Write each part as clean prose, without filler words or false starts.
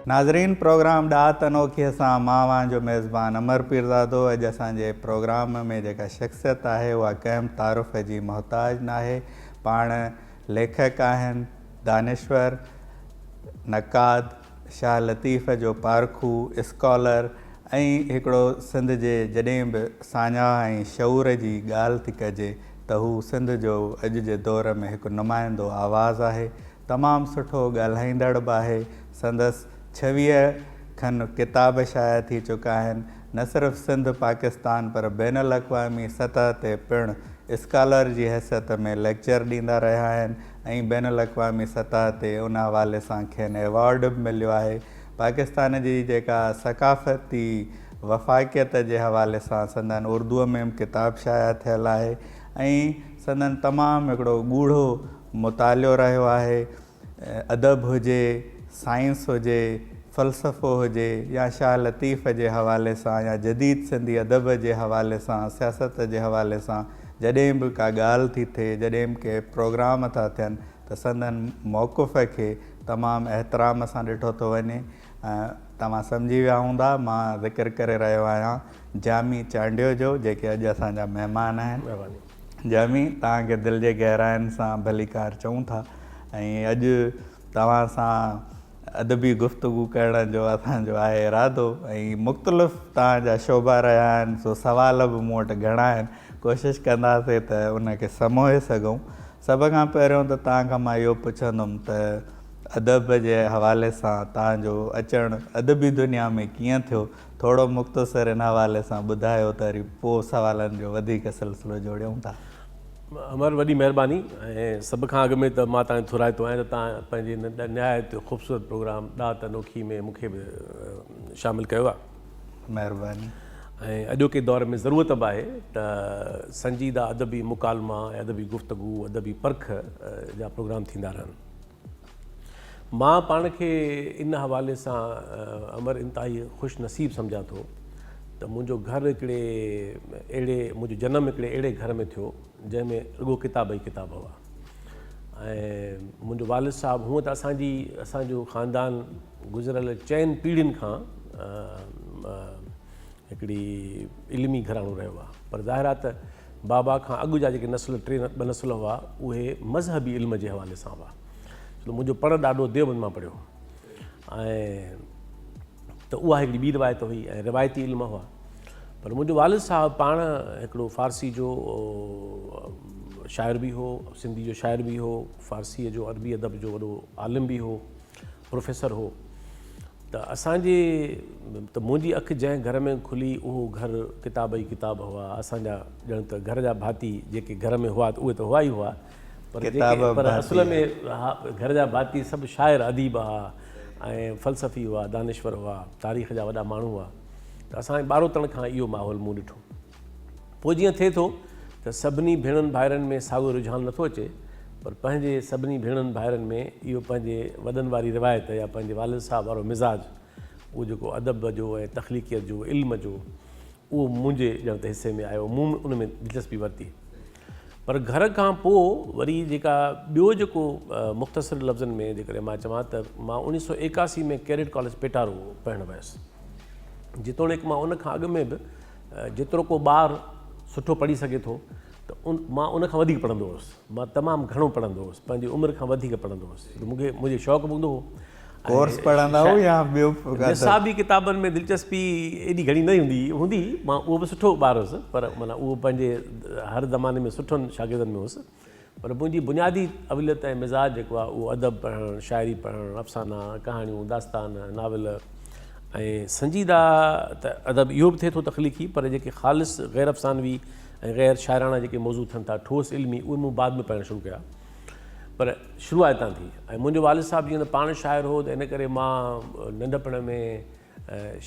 ناظرين پروگرام ڏات انوکي سان مان اوهان جو ميزبان امر پيرزادو اڄ اسان جي پروگرام ۾ جيڪا شخصيت آهي اها ڪنهن به تعارف جي محتاج ناهي پاڻ ليکڪ آهن دانشور نقاد شاهه لطيف جو پارکو اسڪالر ۽ هڪڙو سنڌ جي جڏهن به ساڃاهه ۽ شعور جي ڳالهه ٿي ڪجي ته هو سنڌ جو اڄ جي دور ۾ هڪ نمائندو آواز آهي. تمام سٺو ڳالهائيندڙ به آهي. سندس 26 کن ڪتاب شايع ٿي چڪا آهن. نه صرف سنڌ، پاڪستان پر بين الاقوامي سطح تي پڻ اسڪالر جي حيثيت ۾ ليڪچر ڏيندا رهيا آهن ۽ بين الاقوامي سطح تي ان حوالي سان کين ايوارڊ به مليو آهي. پاڪستان جي جيڪا ثقافتي وفاقيت جي حوالي سان سندن اردوء ۾ به ڪتاب شايع ٿيل آهي ۽ سندن تمام هڪڙو ڳوڙهو مطالعو رهيو آهي. ادب هجي، سائنس هجي، فلسفو هجي يا شاهه لطيف جي حوالي سان يا جديد سنڌي ادب جي حوالي سان، سياست جي حوالي سان جڏهن به ڪا ڳالهه ٿي ٿئي، جڏهن به ڪي پروگرام ٿا ٿين ته سندن موقف کي تمام احترام سان ڏٺو ٿو وڃي. توهان سمجهي ويا هوندا مان ذڪر ڪري رهيو آهيان جامي چانڊيو جو جيڪي اڄ اسان جا مهمان آهن. جامي توهان کي دل جي گهراين سان ڀليڪار چئون ٿا ۽ اڄ توهان سان ادبي گفتگو ڪرڻ جو اسان جو آهي ارادو ۽ مختلف توهان جا شعبا رهيا آهن سو سوال به مون وٽ گهڻا آهن ڪوشش ڪنداسين ته ان کي سموهي سگهون. سڀ کان پهريون ته توهان کان مان اهو پڇندم ته ادب جي حوالي سان توهان جو اچڻ ادبي دنيا ۾ ڪيئن ٿيو؟ ٿورو مختصر ان حوالي سان ٻڌايو ته وري پوء سوالن جو وڌيڪ سلسلو جوڙيون ٿا. امر وڏي مهرباني ۽ سڀ کان اڳ ۾ ته مان توهان جو ٿورائتو آهيان ته توهان پنهنجي هن نهايت خوبصورت پروگرام ڏات انوکي ۾ مون کي به شامل ڪيو آهي. مهرباني. ۽ اڄوڪي دور ۾ ضرورت به آهي ته سنجيده ادبي مڪالما ۽ ادبي گفتگو، ادبي پرک جا پروگرام ٿيندا رهن. مان پاڻ کي ان حوالي سان امر انتهائي خوش نصيب سمجهان ٿو ته منهنجو گهر هڪڙي اهڙي منهنجو جنم هڪڙي اهڙي گهر ۾ ٿيو جنهن ۾ رڳو ڪتاب ئي ڪتاب هئا ۽ منهنجو والد صاحب هونء ته اسان جي اسان جو خاندان گذريل چئن پيڙهين کان هڪڙي علمي گهراڻو رهيو آهي پر ظاهر آهي ته بابا کان اڳ جا جيڪي نسل ٽي ٻه نسل هئا اهي مذهبي علم جي حوالي سان هئا ڇو ته منهنجو پڙ ڏاڏو ديوبند مان پڙهيو ۽ ته اها هڪڙي ٻي روايت هئي ۽ روايتي علم هئا پر منهنجو والد صاحب پاڻ هڪڙو فارسي جو شاعر به هو سنڌي جو شاعر به هو فارسيء جو عربي ادب جو وڏو عالم به هو پروفيسر هو ته اسان جي ته منهنجي اک جنهن گهر ۾ کلي اهو گهر ڪتاب ئي ڪتاب هئا اسان جا ڄڻ ته گهر جا ڀاتي جيڪي گهر ۾ هئا ته اهي ته هئا ئي هئا پر جيڪي پر اصل ۾ گهر جا ڀاتي سڀ شاعر اديب هئا ۽ فلسفي هئا دانشور هئا تاريخ جا وڏا ماڻهو هئا ته اسان جي ٻاروتڻ کان اهو ماحول مون ڏٺو پوء جيئن ٿئي ٿو ته سڀني ڀيڻن ڀائرن ۾ ساڳيو رجحان نٿو اچي پر پنهنجي سڀني ڀيڻن ڀائرن ۾ اهو پنهنجي وڏن واري روايت يا پنهنجي والد صاحب وارو مزاج اهو جيڪو ادب جو ۽ تخليقيت جو علم جو اهو منهنجي ڄڻ ته حصي ۾ آيو مون ان ۾ دلچسپي ورتي پر گهر کان پوء وري جيڪا ٻيو جيڪو مختصر لفظن ۾ جيڪڏهن مان چوان ته مان 1981 ۾ ڪيڊٽ ڪاليج پيٽارو پڙهڻ ويس جيتوڻيڪ مان ان کان اڳ ۾ به جيترو ڪو ٻار سٺو پڙهي سگهي ٿو ته ان مان ان کان وڌيڪ پڙهندو هوس مان تمام گهڻو پڙهندو هوس پنهنجي عمر کان وڌيڪ پڙهندو هوس ته مون کي منهنجي شوق به هوندو هو ڪورس پڙهندا هو يا ٻيو نصابي ڪتابن ۾ دلچسپي ايڏي گهڻي نه هوندي هوندي مان اهو به سٺو ٻار هوس پر معنيٰ اهو پنهنجي هر زماني ۾ سٺن شاگردن ۾ هوس پر منهنجي بنيادي اوليت ۽ مزاج جيڪو آهي اهو ادب پڙهڻ، شاعري پڙهڻ، افسانا، ڪهاڻيون، داستان، ناول ۽ سنجيده ته ادب اهو به ٿئي ٿو تخليقي پر جيڪي خالص غير افسانوي ۽ غير شاعراڻا جيڪي موضوع ٿين ٿا ٺوس علمي اهي مون بعد ۾ پڙهڻ شروع ڪيا پر شروعات اتان ٿي ۽ منهنجو والد صاحب جيئن ته پاڻ شاعر هو ته ان ڪري مان ننڍپڻ ۾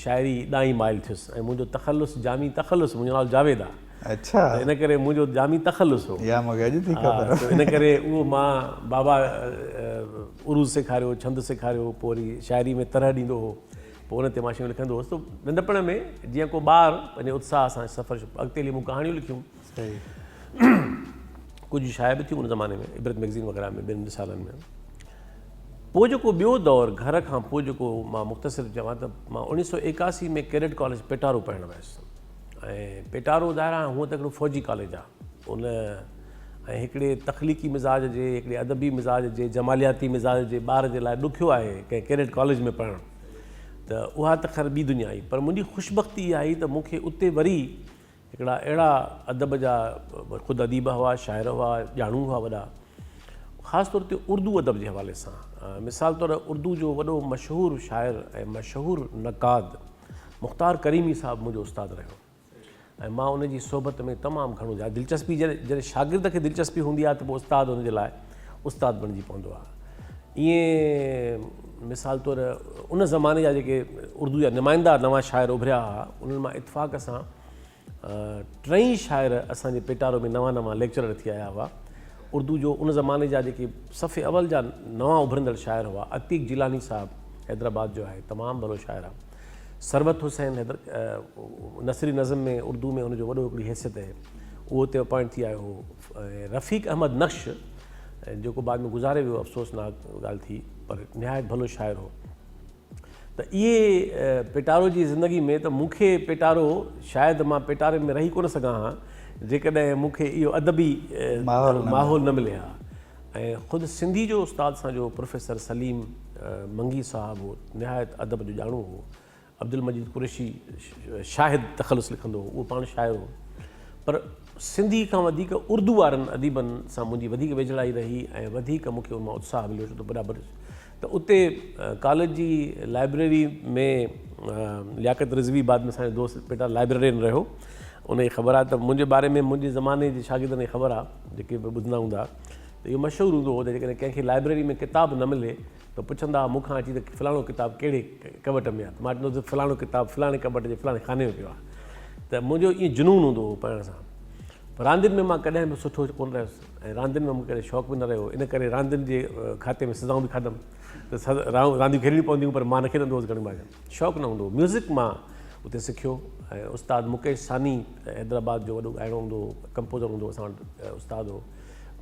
شاعري ڏانهن ئي مائل ٿيس ۽ منهنجو تخلص جامي تخلص منهنجو نالو جاويد آ اڇا ته ان ڪري منهنجو جامي تخلص هو. اها مونکي اڄ ٿي خبر. ته ان ڪري اهو مان بابا عروض سيکاريو ڇند سيکاريو پوء وري شاعري ۾ طرح ڏيندو هو پوء ان تي مان شيون لکندو هوس ته ننڍپڻ ۾ جيئن ڪو ٻار پنهنجي اتساهه سان سفر اڳتي هلي مون ڪهاڻيون لکيون ڪجهه شايع به ٿيون ان زماني ۾ عبرت مئگزين وغيره ۾ ٻين رسالن ۾ پوء جيڪو ٻيو دور گهر کان پوء جيڪو مان مختصر چوان ته مان 1981 ۾ ڪيڊٽ ڪاليج پيٽارو پڙهڻ ويس ۽ پيٽارو ظاهر آهي هونء ته هڪڙو فوجي ڪاليج آهي ان ۽ هڪڙي تخليقي مزاج جي هڪڙي ادبي مزاج جي جمالياتي مزاج جي ٻار جي لاء ڏکيو آهي ڪنهن ڪيڊٽ ڪاليج ۾ پڙهڻ ته اها ته خير ٻي دنيا هئي پر منهنجي خوشبختي اها هئي ته مون کي اتي وري هڪڙا اهڙا ادب جا خود اديب هئا، شاعر هئا، ڄاڻو هئا وڏا، خاص طور تي اردو ادب جي حوالي سان. مثال طور اردو جو وڏو مشهور شاعر ۽ مشهور نقاد مختار ڪريمي صاحب منهنجو استاد رهيو ۽ مان ان جي صحبت ۾ تمام گهڻو دلچسپي جڏهن شاگرد کي دلچسپي هوندي آهي ته پوء استاد ان جي لاء استاد بڻجي پوندو آهي. ائين مثال طور ان زماني جا جيڪي اردو جا نمائندا نوان شاعر اڀريا هئا انهن مان اتفاق سان ٽئي شاعر اسان جي پيٽارو ۾ نوان نوان ليڪچرر ٿي آيا هئا. اردو جو ان زماني جا جيڪي صف اول جا نوان اڀرندڙ شاعر هئا عتيق جيلاني صاحب حيدرآباد جو آهي تمام ڀلو شاعر آهي. ثروت حسين حيدر نثري نظم ۾ اردو ۾ ان جو وڏو هڪڙي حيثيت آهي اهو اتي اپائنٽ ٿي آيو هو ۽ رفيق احمد نقش جيڪو بعد ۾ گذاري ويو افسوسناڪ ڳالهه ٿي پر نهايت ڀلو شاعر هو ته اهي پيٽارو جي زندگي ۾ ته مون کي پيٽارو شايد مان پيٽاري ۾ رهي ڪونه سگهان ها جيڪڏهن مون کي اهو ادبي ماحول نه ملي ها ۽ خود سنڌي جو استاد سان جو پروفيسر سليم منگي صاحب هو نهايت ادب جو ڄاڻو هو عبدالمجيد قريشي شاهد تخلص لکندو هو، اهو پاڻ شاعر هو. پر سنڌي کان وڌيڪ اردو وارن اديبن سان منهنجي وڌيڪ ويجهڙائي رهي ۽ وڌيڪ مون کي ان مان اتساهه مليو ڇو ته برابر ته اتي ڪاليج جي لائبريري ۾ لياقت رضوي بعد ۾ اسان جو دوست پيٽا لائبريرين رهيو ان کي خبر آهي ته منهنجي باري ۾ منهنجي زماني جي شاگردن کي خبر آهي جيڪي به ٻڌندا هوندا ته اهو مشهور هوندو هو ته جيڪڏهن ڪنهن کي لائبريري ۾ ڪتاب نه ملي ته پڇندا هئا مون کان اچي ته فلاڻو ڪتاب ڪهڙي ڪٻٽ ۾ آهي ته مان چوندو هوس ته فلاڻو ڪتاب فلاڻي ڪٻٽ جي فلاڻي خاني ۾ پيو آهي ته منهنجو ائين جنون هوندو هو پڙهڻ سان. پر راندين ۾ مان ڪڏهن به سٺو ڪونه رهيس ۽ راندين ۾ مون کي ڪڏهن شوق به نه رهيو ان ڪري راندين جي کاتي ۾ سزائون به کاڌم ته رانديون کيڏڻيون پونديون پر مان نه کيڏندو هوس گهڻي ڀاڱي شوق نه هوندو هو. ميوزڪ مان اتي سکيو ۽ استاد مڪيش ثاني حيدرآباد جو وڏو ڳائڻو هوندو هو ڪمپوزر هوندو هو اسان وٽ استاد هو.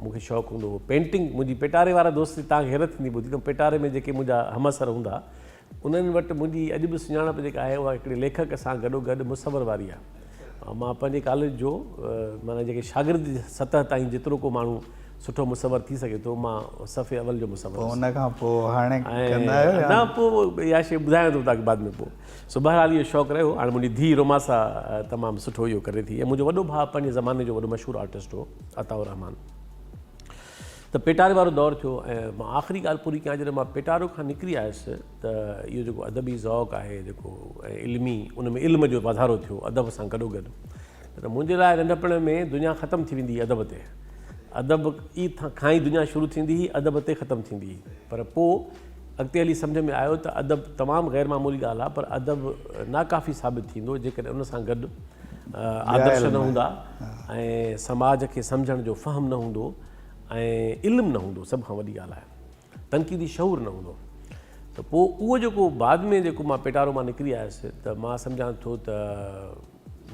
مون کي شوق هوندو هو پينٽنگ منهنجي پيٽاري وارا دوست توهان کي حيرت ٿيندي ٻڌي ته پيٽاري ۾ جيڪي منهنجا همعصر هوندا انهن وٽ منهنجي اڄ به سڃاڻپ جيڪا آهي اها هڪڙي ليکڪ سان گڏو گڏ مصور واري آهي مان پنهنجي ڪاليج جو معنيٰ جيڪي شاگرد جي سطح تائين جيترو ڪو ماڻهو سٺو مصور ٿي سگهي ٿو مان صف اول جو مصور پوء ان کان پوء هاڻي ڪندا آهيو يا نه پوء اها شيء ٻڌايان ٿو توهان کي بعد ۾ پوء سو بهرحال اهو شوق رهيو هاڻي منهنجي ڌيء روماسا تمام سٺو اهو ڪري ٿي ۽ منهنجو وڏو ڀاء پنهنجي زماني جو وڏو مشهور آرٽسٽ هو عطاء الرحمان ته پيٽاري وارو دور ٿيو ۽ مان آخري ڳالهه پوري ڪيان جڏهن مان پيٽارو کان نڪري آيس ته اهو جيڪو ادبي ذوق آهي جيڪو ۽ علمي ان ۾ علم جو واڌارو ٿيو ادب سان گڏو گڏ ته منهنجي لاء ننڍپڻ ۾ دنيا ختم ٿي ويندي هئي ادب تي ادب ئي کان ئي دنيا شروع ٿيندي هئي ادب تي ختم ٿيندي هئي پر پوء اڳتي هلي سمجهه ۾ آيو ته ادب تمام غير معمولي ڳالهه آهي پر ادب ناڪافي ثابت ٿيندو جيڪڏهن ان سان گڏ آدرش نه هوندا ۽ سماج کي سمجهڻ جو فهم نه هوندو ۽ علم نه هوندو سڀ کان وڏي ڳالهه آهي تنقيدي شعور نه هوندو ته پوء اهو جيڪو بعد ۾ جيڪو مان پيٽارو مان نڪري آيس ته مان سمجهان ٿو ته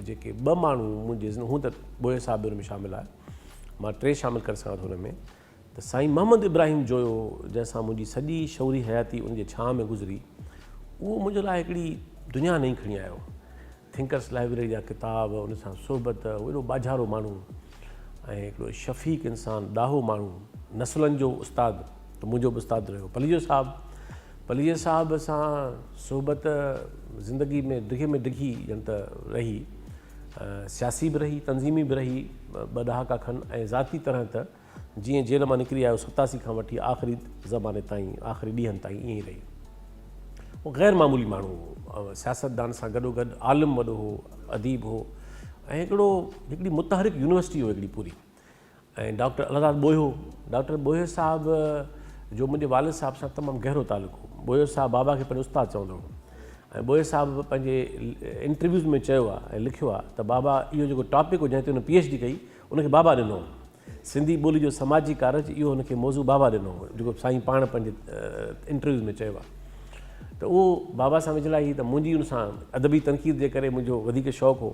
جيڪي ٻه ماڻهو منهنجي هون ته ٻوهيو صاحب به ان ۾ شامل آهي مان ٽي شامل ڪري سگهان ٿو ان ۾ ته سائين محمد ابراهيم جويو جنهن سان منهنجي سڄي شعوري حياتي ان جي ڇانء ۾ گذري، اهو منهنجي لاء هڪڙي دنيا نئين کڻي آيو. ٿنڪرس لائبريري جا ڪتاب، ان سان صحبت، هو ايڏو ٻاجهارو ماڻهو ۽ هڪڙو شفيق انسان، ڏاهو ماڻهو، نسلن جو استاد ته منهنجو به استاد رهيو. پليجو صاحب، پليجي صاحب سان صحبت زندگي ۾ ڊگهي ۾ ڊگهي ڄڻ ته رهي. سياسي به رهي، تنظيمي به رهي ٻه ڏهاڪا کن ۽ ذاتي طرح ته جيئن جيل مان نڪري آيو 87 کان وٺي آخري زماني تائين، آخري ڏينهن تائين ائين ئي رهي. هو غير معمولي ماڻهو هو. سياستدان سان گڏوگڏ عالم وڏو هو، اديب هو ۽ هڪڙو هڪڙي متحرڪ يونيورسٽي هو هڪڙي پوري. ۽ ڊاڪٽر الله داد ٻوهيو، ڊاڪٽر ٻوهيو صاحب جو منهنجي والد صاحب سان تمام گهرو تعلق هو. ٻوهيو صاحب بابا کي پنهنجو استاد چوندو هو ۽ ٻوهيو صاحب پنهنجي انٽرويوز ۾ چيو آهي ۽ لکيو آهي ته بابا اهو جيڪو ٽاپڪ هو جنهن تي هن پي ايڇ ڊي ڪئي ان کي بابا ڏنو هو. سنڌي ٻولي جو سماجي ڪارج اهو هن کي موضوع بابا ڏنو هو جيڪو سائين پاڻ پنهنجي انٽرويوز ۾ چيو آهي ته اهو بابا سان ويجهڙائي هئي ته منهنجي ان سان ادبي تنقيد جي ڪري منهنجو وڌيڪ شوق هو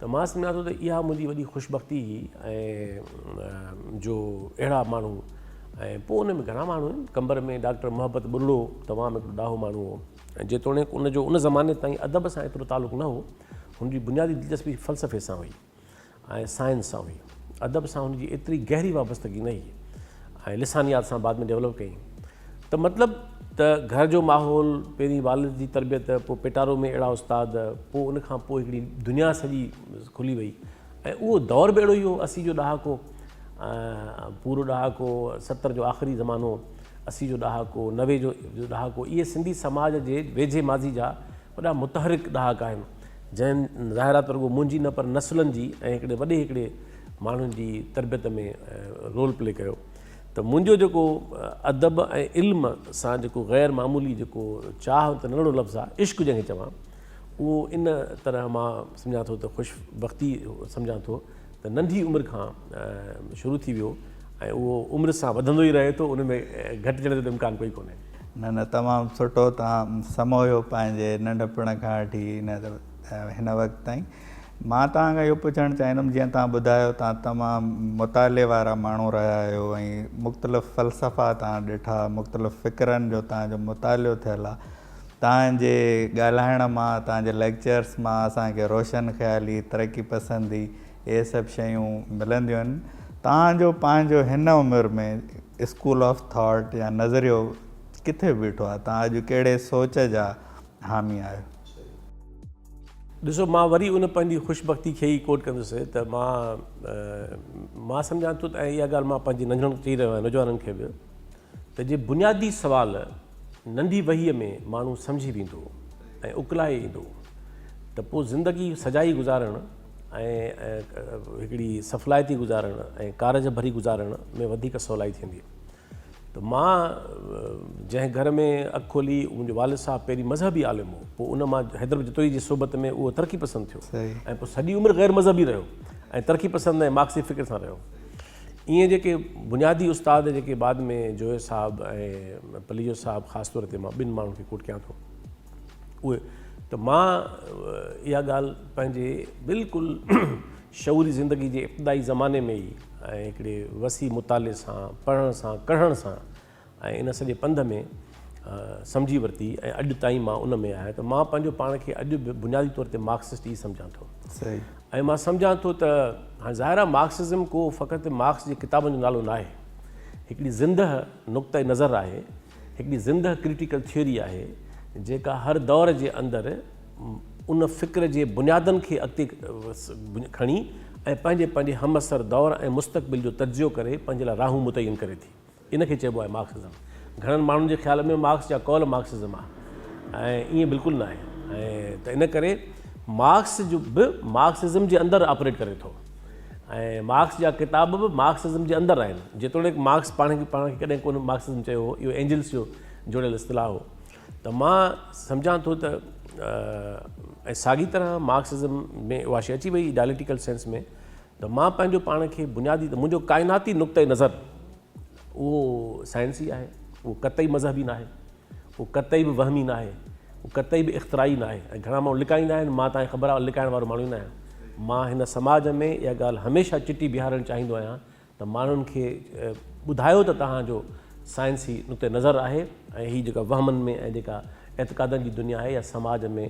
ته مان سمجهان ٿو ته اها منهنجي وڏي خوشبختي هئي ۽ جو اهڙا ماڻهو ۽ پوء ان ۾ گهڻا ماڻهو آهن. قمبر ۾ ڊاڪٽر محبت ٻرڙو تمام هڪڙو ڏاهو ماڻهو هو ۽ جيتوڻيڪ ان جو ان زماني تائين ادب سان ايترو تعلق نه هو، هن جي بنيادي دلچسپي فلسفي سان هئي ۽ سائنس سان هئي. ادب سان هن جي ايتري گهري وابستگي نه هئي ۽ لسانيات سان بعد ۾ ڊيولپ ڪيائين. ته مطلب ته گهر جو ماحول، پهرين والد جي تربيت، پوء پيٽارو ۾ اهڙا استاد، پوء ان کان پوء هڪڙي دنيا سڄي کلي وئي. ۽ اهو دور به اهڙو ئي هو، 80 جو ڏهاڪو، پورو ڏهاڪو، 70 جو آخري زمانو، 80 جو ڏهاڪو، 90 جو ڏهاڪو، اهي سنڌي سماج جي ويجهي ماضي جا وڏا متحرڪ ڏهاڪا آهن، جنهن ظاهر آهي ته رڳو منهنجي نه پر نسلن جي ۽ هڪڙي وڏي هڪڙي ماڻهن جي تربيت ۾ رول پلي ڪيو ته منهنجو جيڪو ادب ۽ علم سان جيڪو غير معمولي جيڪو چاهه ته ننڍڙو لفظ آهي، عشق جنهن کي چوان، اهو ان طرح مان سمجهان ٿو ته خوش بختي سمجهان ٿو ته ننڍي عمر کان شروع ٿي ويو ۽ اهو عمر سان وڌندو ئي رهي ٿو ان ۾ گهٽجڻ جو ته امڪان ڪوئي ڪونهي. نه نه تمام سٺو توهان سموهيو پنهنجي ننڍپڻ کان وٺي هن وقت تائين. مان توهان کان اهو پڇڻ چاهيندم جيئن توهان ٻڌايو توهان تمام مطالعي وارا ماڻهو رهيا آهيو ۽ مختلف فلسفا توهان ڏٺا مختلف فڪرن جو توهان جو مطالعو ٿيل آهي توهان جي ڳالهائڻ مان، توهان جي ليڪچرس مان اسان کي روشن خيالي، ترقي پسندي اهي سڀ شيون ملنديون آهن. توهان جو پنهنجو هن عمر ۾ اسڪول آف ٿاٽ يا نظريو ڪٿي بيٺو آهي؟ توهان اڄ ڪهڙي سوچ جا حامي آهيو؟ ڏسو مان وري ان پنهنجي خوش بختي کي ئي ڪوٽ ڪندس ته مان مان سمجهان ٿو ته ۽ اها ڳالهه مان پنهنجي ننڍڙن چئي رهيو آهيان نوجوانن کي به ته جي بنيادي سوال ننڍي وهيء ۾ ماڻهو سمجهي ويندو ۽ اڪلائي ايندو ته پوء زندگي سجائي گذارڻ ۽ هڪڙي سڦلائتي گذارڻ ۽ ڪارج ڀري گذارڻ ۾ وڌيڪ سولائي ٿيندي ته مان جنهن گهر ۾ اک کولي منهنجو والد صاحب پهرين مذهبي عالم هو پوء ان مان حيدر جتوئي جي صحبت ۾ اهو ترقي پسند ٿيو ۽ پوء سڄي عمر غير مذهبي رهيو ۽ ترقي پسند ۽ مارڪسي فڪر سان رهيو. ائين جيڪي بنيادي استاد جيڪي بعد ۾ جويو صاحب ۽ پليجو صاحب خاص طور تي مان ٻن ماڻهن کي ڪوٽ ڪيان ٿو اهي ته مان اها ڳالهه پنهنجي بلڪل شعوري زندگي جي ابتدائي زماني ۾ ئي ۽ هڪڙي وسيع مطالعي سان پڙهڻ سان ڪڙهڻ سان ۽ ان سڄي پنڌ ۾ سمجهي ورتي ۽ اڄ تائين مان ان ۾ آهيان ته مان پنهنجو پاڻ کي اڄ به بنيادي طور تي مارڪسسٽ ئي سمجهان ٿو ۽ مان سمجهان ٿو ته هاڻي ظاهر آهي مارڪسزم ڪو فقط مارڪس جي ڪتابن جو نالو ناهي هڪڙي زندهه نقطه نظر آهي هڪڙي زندهه ڪرٽيڪل ٿيوري آهي جيڪا هر دور جي اندر ان فڪر جي بنيادن کي اڳتي کڻي ۽ پنهنجي پنهنجي همعصر دور ۽ مستقبل جو تجزيو ڪري پنهنجي لاء راهون متعين ڪري ٿي. ان کي چئبو آهي مارڪسزم. گهڻن ماڻهن جي خيال ۾ مارڪس جا قول مارڪسزم آهي ۽ ائين بلڪل ناهي ۽ ته ان ڪري مارڪس جو به مارڪسزم جي اندر آپريٽ ڪري ٿو ۽ مارڪس جا ڪتاب به مارڪسزم جي اندر آهن جيتوڻيڪ مارڪس پاڻ کي پاڻ کي ڪڏهن ڪونه مارڪسزم چيو هو اهو اينجلس جو جوڙيل اصطلاح هو ته مان سمجهان ٿو ته ۽ ساڳي طرح مارڪسزم ۾ اها شيء اچي وئي ڊائليڪٽيڪل سينس ۾ ته مان پنهنجو پاڻ کي بنيادي ته منهنجو ڪائناتي نقطه نظر اهو سائنسي آهي، اهو قطعي مذهبي ناهي، اهو قطعي به وهمي ناهي، اهو قطعي به اختراعي ناهي ۽ گهڻا ماڻهو لڪائيندا آهن، مان توهان کي خبر آهي لڪائڻ وارو ماڻهو ئي ناهيان. مان هن سماج ۾ اها ڳالهه هميشه چٽي بيهارڻ چاهيندو آهيان ته ماڻهن کي ٻڌايو ته توهان جو سائنسي نقطه نظر آهي ۽ هي جيڪا وهمن ۾ ۽ جيڪا اعتقادن جي دنيا آهي اها سماج ۾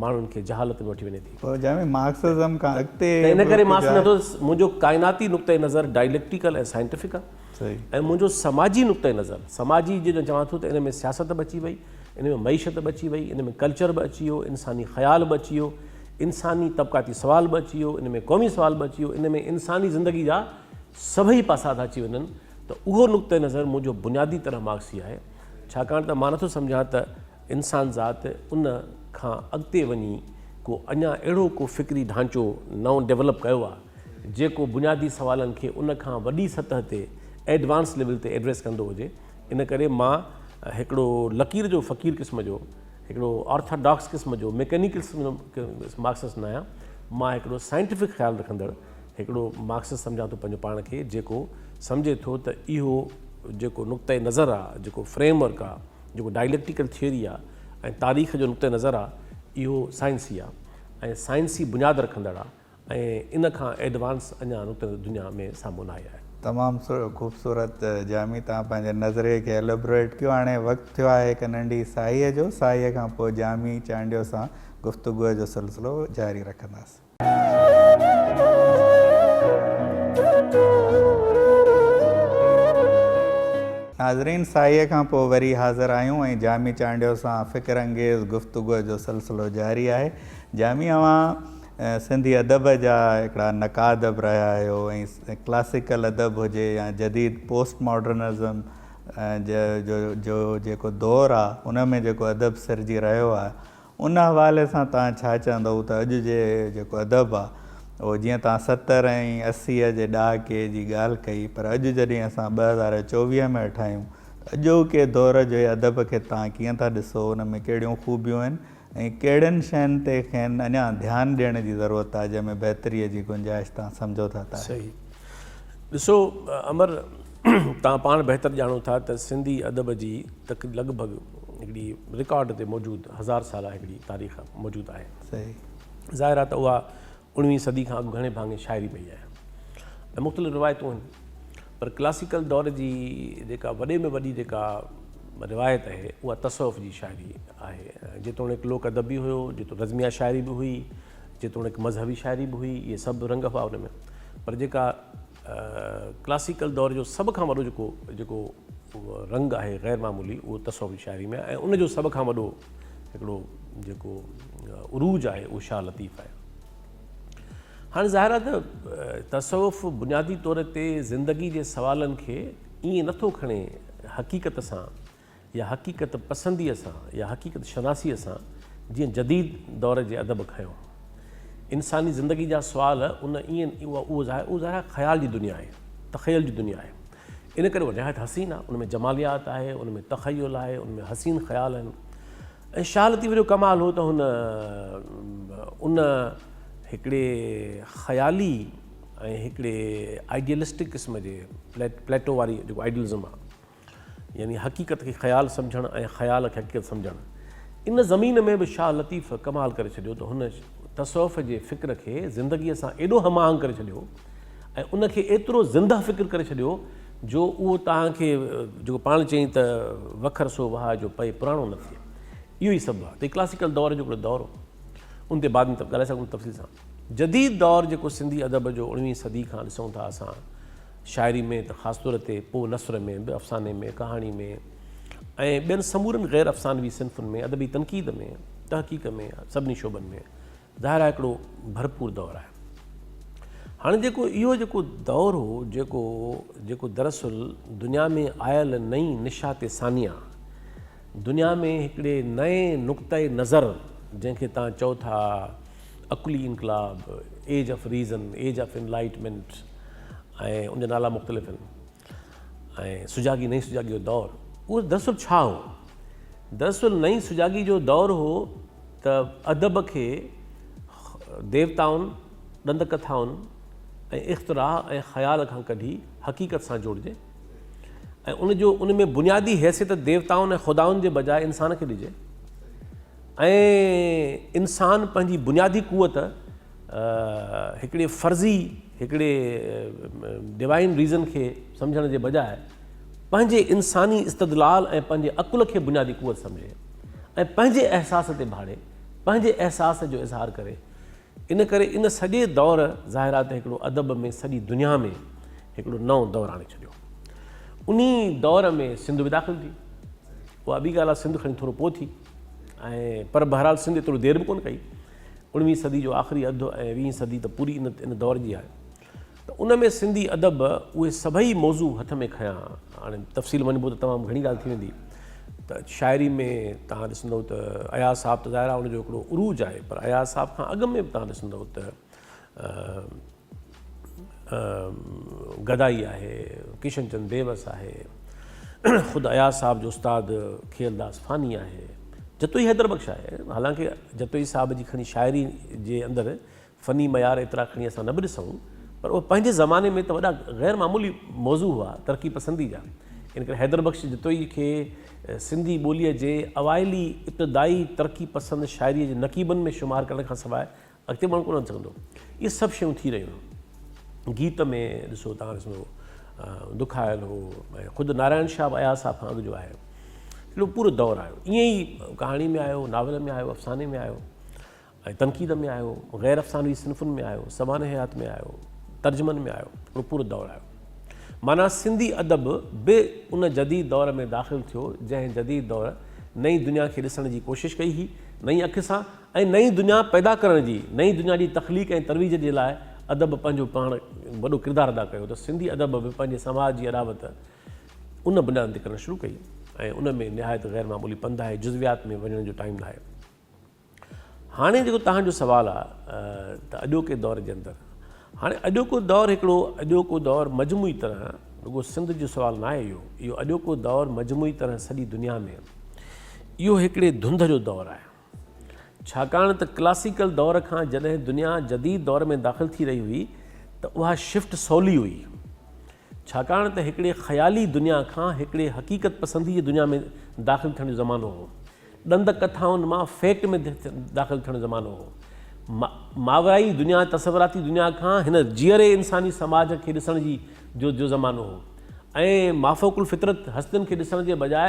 ماڻهن کي جهالت ۾ وٺي وڃي ٿي. پر جنهن ۾ مارڪسزم کان اڳتي ته ان ڪري مان سمجهان ٿو منهنجو ڪائناتي نقطه نظر ڊائليڪٽيڪل ۽ سائنٽيفڪ آهي ۽ منهنجو سماجي نقطه نظر سماجي جڏهن چوان ٿو ته ان ۾ سياست به اچي وئي ان ۾ معيشت به اچي وئي ان ۾ ڪلچر به اچي ويو انساني خيال به اچي ويو انساني طبقاتي سوال به اچي ويو ان ۾ قومي سوال به اچي ويو ان ۾ انساني زندگي جا سڀئي پاسا ٿا اچي وڃن ته اهو نقطه نظر منهنجو بنيادي طرح مارڪسي آهي ڇاڪاڻ ته مان نٿو سمجهان ته انسان ذات ان کان اڳتي وڃي ڪو اڃا اهڙو ڪو فڪري ڍانچو نئون ڊيولپ ڪيو آهي جيڪو بنيادي سوالن کي ان کان وڏي سطح تي ايڊوانس ليول تي ايڊريس ڪندو هجي ان ڪري مان هڪڙو لڪير جو فقير قسم جو هڪڙو آرٿاڊاڪس قسم جو ميڪينيڪل قسم جو مارڪسسٽ نه آهيان مان هڪڙو سائنٽيفڪ خيال رکندڙ هڪڙو مارڪسسٽ سمجهان ٿو پنهنجو پاڻ کي جيڪو سمجهي ٿو ته اهو جيڪو نقطه نظر آهي جيڪو فريم ورڪ آهي جيڪو ڊائليڪٽيڪل ٿيوري آ ۽ تاريخ جو نقطه نظر آ اهو سائنسي آ ۽ سائنسي بنياد رکندڙ آ ۽ ان کان ايڊوانس اڃا نقطه نظر دنيا ۾ سامهون ناهي آيو. تمام خوبصورت جامي توهان پنهنجي نظريي کي ايلوبريٽ ڪيو هاڻي وقت ٿيو آهي هڪ ننڍي ساهيء جو ساهيء کان پوء جامي چانڊيو سان گفتگوء جو سلسلو جاري رکنداسين. ناظرين ساهيء کان پوء وري حاضر آهيون ۽ جامي چانڊيو سان فڪر انگيز گفتگوء جو سلسلو جاري آهي جامي اوهان سنڌي ادب جا هڪڙا نقاد به رهيا آهيو ۽ ڪلاسيڪل ادب هجي يا جديد پوسٽ ماڊرنزم جو جو جيڪو دور آ ان ۾ جيڪو ادب سرجي رهيو آ ان حوالي سان توهان ڇا چوندؤ ته اڄ جي جيڪو ادب آ اهو جيئن توهان 70 ۽ 80 جي ڏهاڪي جي ڳالهه ڪئي پر اڄ جڏهن اسان 2024 ۾ ويٺا آهيون ته اڄوڪي دور جي ادب کي توهان ڪيئن ٿا ڏسو ان ۾ ڪهڙيون خوبيون آهن ۽ ڪهڙين شين تي کين اڃا ڌيان ڏيڻ جي ضرورت آهي جنهن ۾ بهتريء جي گنجائش توهان سمجهو ٿا ته آهي؟ صحيح. ڏسو امر توهان پاڻ بهتر ڄاڻو ٿا ته سنڌي ادب جي تق لڳ ڀڳ هڪڙي رڪارڊ تي موجود هزار سالا هڪڙي تاريخ موجود آهي. صحيح. ظاهر آهي ته اها اڻويهين صدي کان اڳ گهڻي ڀاڱي شاعري پئي آهي ۽ مختلف روايتون آهن پر ڪلاسيڪل دور جي جيڪا وڏي ۾ وڏي جيڪا روايت آهي اها تصوف جي شاعري آهي جيتوڻيڪ لوڪ ادب به هيو جيتو رزميه شاعري به هئي جيتوڻيڪ مذهبي شاعري به هئي اهي سڀ رنگ هئا ان ۾ پر جيڪا ڪلاسيڪل دور جو سڀ کان وڏو جيڪو جيڪو رنگ آهي غير معمولي اهو تصوف جي شاعري ۾ آهي ۽ ان جو سڀ کان وڏو هڪڙو جيڪو عروج آهي اهو شاهه لطيف آهي. هاڻي ظاهر آهي ته تصوف بنيادي طور تي زندگي جي سوالن کي ائين نٿو کڻي حقيقت سان يا حقيقت پسنديء سان يا حقيقت شناسيء سان جيئن جديد دور جي ادب کنيو. انساني زندگي جا سوال ان ائين اهو ظاهر آهي خيال جي دنيا آهي، تخيل جي دنيا آهي. ان ڪري اها نهايت حسين آهي، ان ۾ جماليات آهي، ان ۾ تخيل آهي، ان ۾ حسين خيال آهن ۽ شاهه لطيف جو ڪمال هو ته هن ان هڪڙي خيالي ۽ هڪڙي آئيڊيلسٽڪ قسم جي پليٽو واري جيڪو آئيڊيلزم آهي يعني حقيقت کي خيال سمجهڻ ۽ خيال کي حقيقت سمجهڻ ان زمين ۾ به شاهه لطيف ڪمال ڪري ڇڏيو ته هن تصوف جي فڪر کي زندگيء سان ايڏو هم آهنگ ڪري ڇڏيو ۽ ان کي ايترو زنده فڪر ڪري ڇڏيو جو اهو توهان کي جيڪو پاڻ چيائين ته وکر سو وهاء جو پئي پراڻو نه ٿئي. اهو ئي سبب آهي ته هي ڪلاسيڪل دور جو هڪڙو دور هو. ان تي بعد ۾ ڳالهائي سگهون ٿا تفصيل سان. جديد دور جيڪو سنڌي ادب جو اڻويهين صدي کان ڏسون ٿا اسان شاعري ۾ ته خاص طور تي پوء نثر ۾ به افساني ۾ ڪهاڻي ۾ ۽ ٻين سمورن غير افسانوي صنفن ۾ ادبي تنقيد ۾ تحقيق ۾ سڀني شعبن ۾ ظاهر آهي هڪڙو ڀرپور دور آهي. هاڻي جيڪو اهو جيڪو دور هو جيڪو جيڪو دراصل دنيا ۾ آيل نئين نشاط ثانيه دنيا ۾ هڪڙي نئين نقطه نظر جنهن کي توهان چئو ٿا عقلي انقلاب، age of reason, age of enlightenment ۽ ان جا نالا مختلف آهن ۽ سجاڳي نئين سجاڳي جو دور اهو دراصل ڇا هو؟ دراصل نئين سجاڳي جو دور هو ته ادب کي ديوتائن، ڏند ڪٿائن ۽ اختراع ۽ خيال کان ڪڍي حقيقت سان جوڙجي ۽ ان جو ان ۾ بنيادي حيثيت ديوتائن ۽ خدائن جي بجاء انسان کي ڏجي ۽ انسان پنهنجي بنيادي قوت هڪڙي فرضي هڪڙي ڊوائن ريزن کي سمجهڻ جي بجاء پنهنجي انساني استدلال ۽ پنهنجي عقل کي بنيادي قوت سمجهي ۽ پنهنجي احساس تي ڀاڙي، پنهنجي احساس جو اظهار ڪري. ان ڪري ان سڄي دور ظاهر آهي ته هڪڙو ادب ۾ سڄي دنيا ۾ هڪڙو نئون دور آڻي ڇڏيو. انهي دور ۾ سنڌ به داخل ٿي. اها ٻي ڳالهه آهي سنڌ کڻي ٿورو پوء ٿي ۽ پر بهرحال سنڌ ايترو دير به ڪونه ڪئي. اڻويهين صدي جو آخري اڌ ۽ ويهين صدي ته پوري ان دور جي آهي. ته ان ۾ سنڌي ادب اهي سڀئي موضوع هٿ ۾ کنيا. هاڻي تفصيل وڃبو ته تمام گهڻي ڳالهه ٿي ويندي ته شاعري ۾ توهان ڏسندؤ ته اياز صاحب ته ظاهر آهي ان جو هڪڙو عروج آهي پر اياز صاحب کان اڳ ۾ به توهان ڏسندؤ ته گدائي آهي، ڪشن چند بيوس آهي، خود اياز صاحب جو استاد کيئل داس فاني آهي، جتوئي حيدر بخش آهي، حالانڪه جتوئي صاحب جي کڻي شاعري جي اندر فني معيار ايترا کڻي اسان نه به ڏسون پر اهي پنهنجي زماني ۾ ته وڏا غير معمولي موضوع هئا ترقي پسندي جا. ان ڪري حيدر بخش جتوئي کي سنڌي ٻوليء جي اوائلي ابتدائي ترقي پسند شاعريء جي نقيبن ۾ شمار ڪرڻ کان سواء اڳتي ماڻهو ڪونه وڌي سگهندو. اهي سڀ شيون ٿي رهيون هيون. گيت ۾ ڏسو توهان ڏسندو دکايل هو ۽ خود نارائڻ شاهه به اياز صاحب کان اڳ جو آهي. اهڙو پورو دور آيو. ائين ئي ڪهاڻي ۾ آيو، ناول ۾ آيو، افساني ۾ آيو ۽ تنقيد ۾ آيو، غير افسانوي صنفن ۾ آيو، سوانح حيات ۾ آيو، ترجمن ۾ آيو، هڪڙو پورو دور آيو. معنيٰ سنڌي ادب به ان جديد دور ۾ داخل ٿيو، جنهن جديد دور نئين دنيا کي ڏسڻ جي ڪوشش ڪئي هئي، نئين اک سان ۽ نئين دنيا پيدا ڪرڻ جي، نئين دنيا جي تخليق ۽ ترويج جي لاء ادب پنهنجو پاڻ وڏو ڪردار ادا ڪيو ته سنڌي ادب به پنهنجي سماج جي اڏاوت ان بنيادن تي ڪرڻ شروع ڪئي ۽ ان ۾ نهايت غير معمولي پنڌ آهي، جزويات ۾ وڃڻ جو ٽائيم ناهي. هاڻي جيڪو توهان جو سوال آ ته اڄوڪي دور جي اندر هاڻي اڄوڪو دور هڪڙو اڄوڪو دور مجموعي طرح رڳو سنڌ جو سوال ناهي اهو اهو اڄوڪو دور مجموعي طرح سڄي دنيا ۾ اهو هڪڙي ڌنڌ جو دور آهي ڇاڪاڻ ته ڪلاسيڪل دور کان جڏهن دنيا جديد دور ۾ داخل ٿي رهي هئي ته اها شفٽ سولي هئي ڇاڪاڻ ته هڪڙي خيالي دنيا کان هڪڙي حقيقت پسندي جي دنيا ۾ داخل ٿيڻ جو زمانو هو. ڏند ڪٿائن مان فيڪٽ ۾ داخل ٿيڻ جو زمانو هو. ماورائي دنيا، تصوراتي دنيا کان هن جيئري انساني سماج کي ڏسڻ جي جو جو زمانو هو ۽ مافوق الفطرت هستين کي ڏسڻ جي بجاء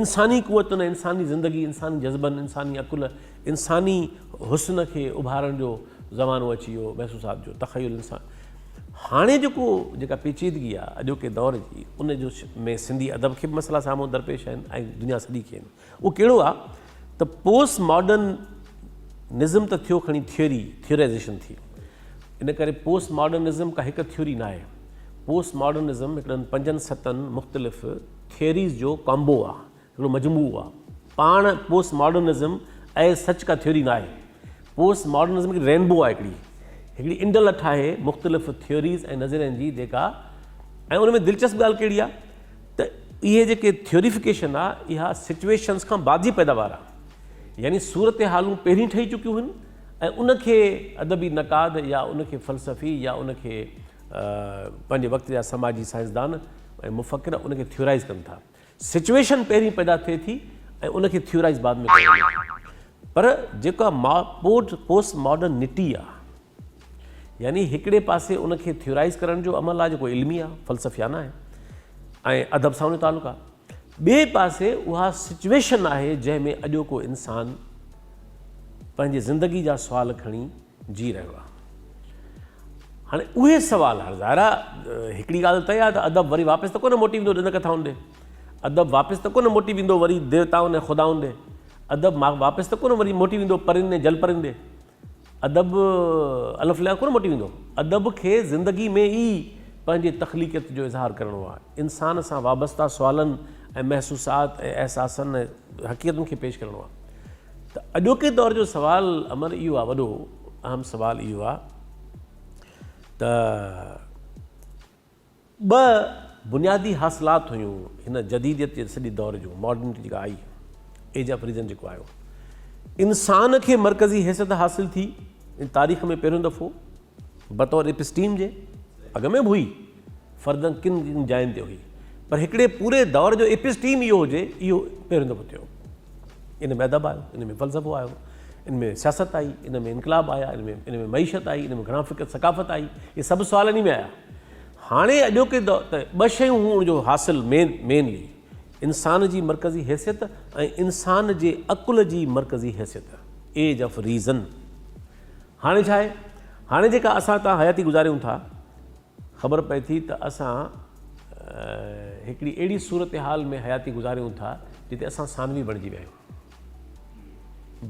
انساني قوتن ۽ انساني زندگي، انساني جذبن، انساني عقل، انساني حسن کي اڀارڻ جو زمانو اچي ويو، محسوسات جو، تخيل انسان. هاڻي جيڪو جيڪا پيچيدگي آ اڄوڪي دور جي ان جو ۾ سنڌي ادب کي به مسئلا سامهون درپيش آهن ۽ دنيا سڄي کي آهن اهو ڪهڙو آ ته پوسٽ ماڊرن نظم ته ٿيو کڻي ٿيوري ٿيورائزيشن ٿي ان ڪري پوسٽ ماڊرن ازم ڪا هڪ ٿيوري ناهي پوسٽ ماڊرن ازم هڪڙن پنجن ستن مختلف ٿيوريز جو ڪامبو آ هڪڙو مجموعو آ. پاڻ پوسٽ ماڊرنزم ايز سچ ڪا ٿيوري ناهي. پوسٽ ماڊرنزم هڪڙي رينبو آ هڪڙي هڪڙي انڊلٺ آهي مختلف ٿيوريز ۽ نظرين جي جيڪا ۽ ان ۾ دلچسپ ڳالهه ڪهڙي آ ته اهي جيڪي ٿيوريفڪيشن آ اها سچويشنز کان بعد جي پيداوار آ يعني صورتحالون پهرين ٺهي چڪيون هن ۽ ان کي ادبي نقاد يا ان کي فلسفي يا ان کي پنهنجي وقت جا سماجي سائنسدان ۽ مفڪر ان کي ٿيورائز ڪن ٿا. سچويشن پهرين پيدا ٿئي ٿي ۽ ان کي ٿيورائز بعد ۾ ڪيو وڃي ٿو پر جيڪا پوسٽ ماڊرن نٽي آ يعني هڪڙي پاسي ان کي ٿيورائز ڪرڻ جو عمل آ جيڪو علمي آ فلسفيانه آهي ۽ ادب سان ان جو تعلق آ ٻئي پاسي اها سچويشن آهي جنهن ۾ اڄوڪو انسان پنهنجي زندگي جا سوال کڻي جي رهيو آهي. هاڻي اهي سوال هاڻي ظاهر آهي هڪڙي ڳالهه طئي آهي ته ادب وري واپس ته ڪونه موٽي ويندو ڏند ڪٿائن ڏي. ادب واپس ته ڪونه موٽي ويندو وري ديوتائن ۽ خدائن ڏي. ادب واپس ته ڪونه وري موٽي ويندو پرين ۽ جل پرين ڏي. ادب الف ليليٰ ڪونه موٽي ويندو. ادب کي زندگي ۾ ئي پنهنجي تخليقيت جو اظهار ڪرڻو آهي. انسان سان وابسته سوالن ۽ محسوسات ۽ احساسن ۽ حقيقتن کي پيش ڪرڻو آهي. ته اڄوڪي دور جو سوال امر اهو آهي وڏو اهم سوال اهو آهي ته ٻه بنيادي حاصلات هيون هن جديديت جي سڄي دور جون ماڊرنٽي جيڪا آئي ايج آف ريزن جيڪو آيو انسان کي مرڪزي حيثيت حاصل ٿي تاريخ ۾ پهريون دفعو بطور ايپسٽيم جي اڳ ۾ به هئي، فردن ڪن ڪن جاين تي هئي، پر هڪڙي پوري دور جو ايپسٽيم اهو هجي، اهو پهريون دفعو ٿيو. ان ۾ ادب آيو، ان ۾ فلسفو آيو، ان ۾ سياست آئي، ان ۾ انقلاب آيا، ان ۾ ان ۾ معيشت آئي، ان ۾ گهڻا فڪر ثقافت آئي، اهي سڀ سوال انهي ۾ آيا. هاڻي اڄوڪي دور ته ٻه شيون هيون ان جو حاصل مين مينلي انسان جي مرڪزي حيثيت ۽ انسان جي عقل جي مرڪزي حيثيت، ايج آف ريزن. هاڻي ڇا آهي؟ هاڻي جيڪا اسان تان حياتي گذاريون ٿا، خبر پئي ٿي ته اسان هڪڙي اهڙي صورتحال ۾ حياتي گذاريون ٿا جتي اسان ثانوي بڻجي ويا آهيون.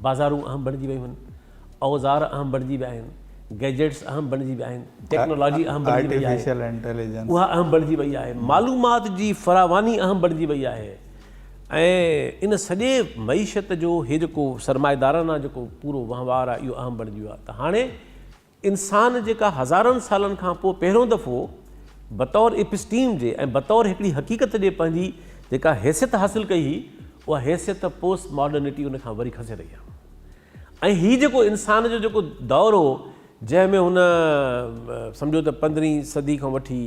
بازارون اهم بڻجي ويون آهن، اوزار اهم بڻجي ويا آهن، گيجيٽس اهم بڻجي ويا آهن، ٽيڪنالاجي اهم بڻجي وئي آهي، اها اهم بڻجي وئي آهي، معلومات جي فراواني اهم بڻجي وئي آهي. ۽ ان سڄي معيشت جو هي جيڪو سرمائيدارانه جيڪو پورو وهنوار آهي اهو اهم بڻجي ويو آهي ته هاڻي انسان جيڪا هزارن سالن کان پوء پهريون دفعو بطور اپسٽيم جي ۽ بطور هڪڙي حقيقت جي پنهنجي جيڪا حيثيت حاصل ڪئي هئي اها حيثيت پوسٽ ماڊرنٽي ان کان وري کسي رهي آهي. ۽ هي جيڪو انسان جو جيڪو دور هو جنهن ۾ هن سمجهو ته پندرهين صدي کان وٺي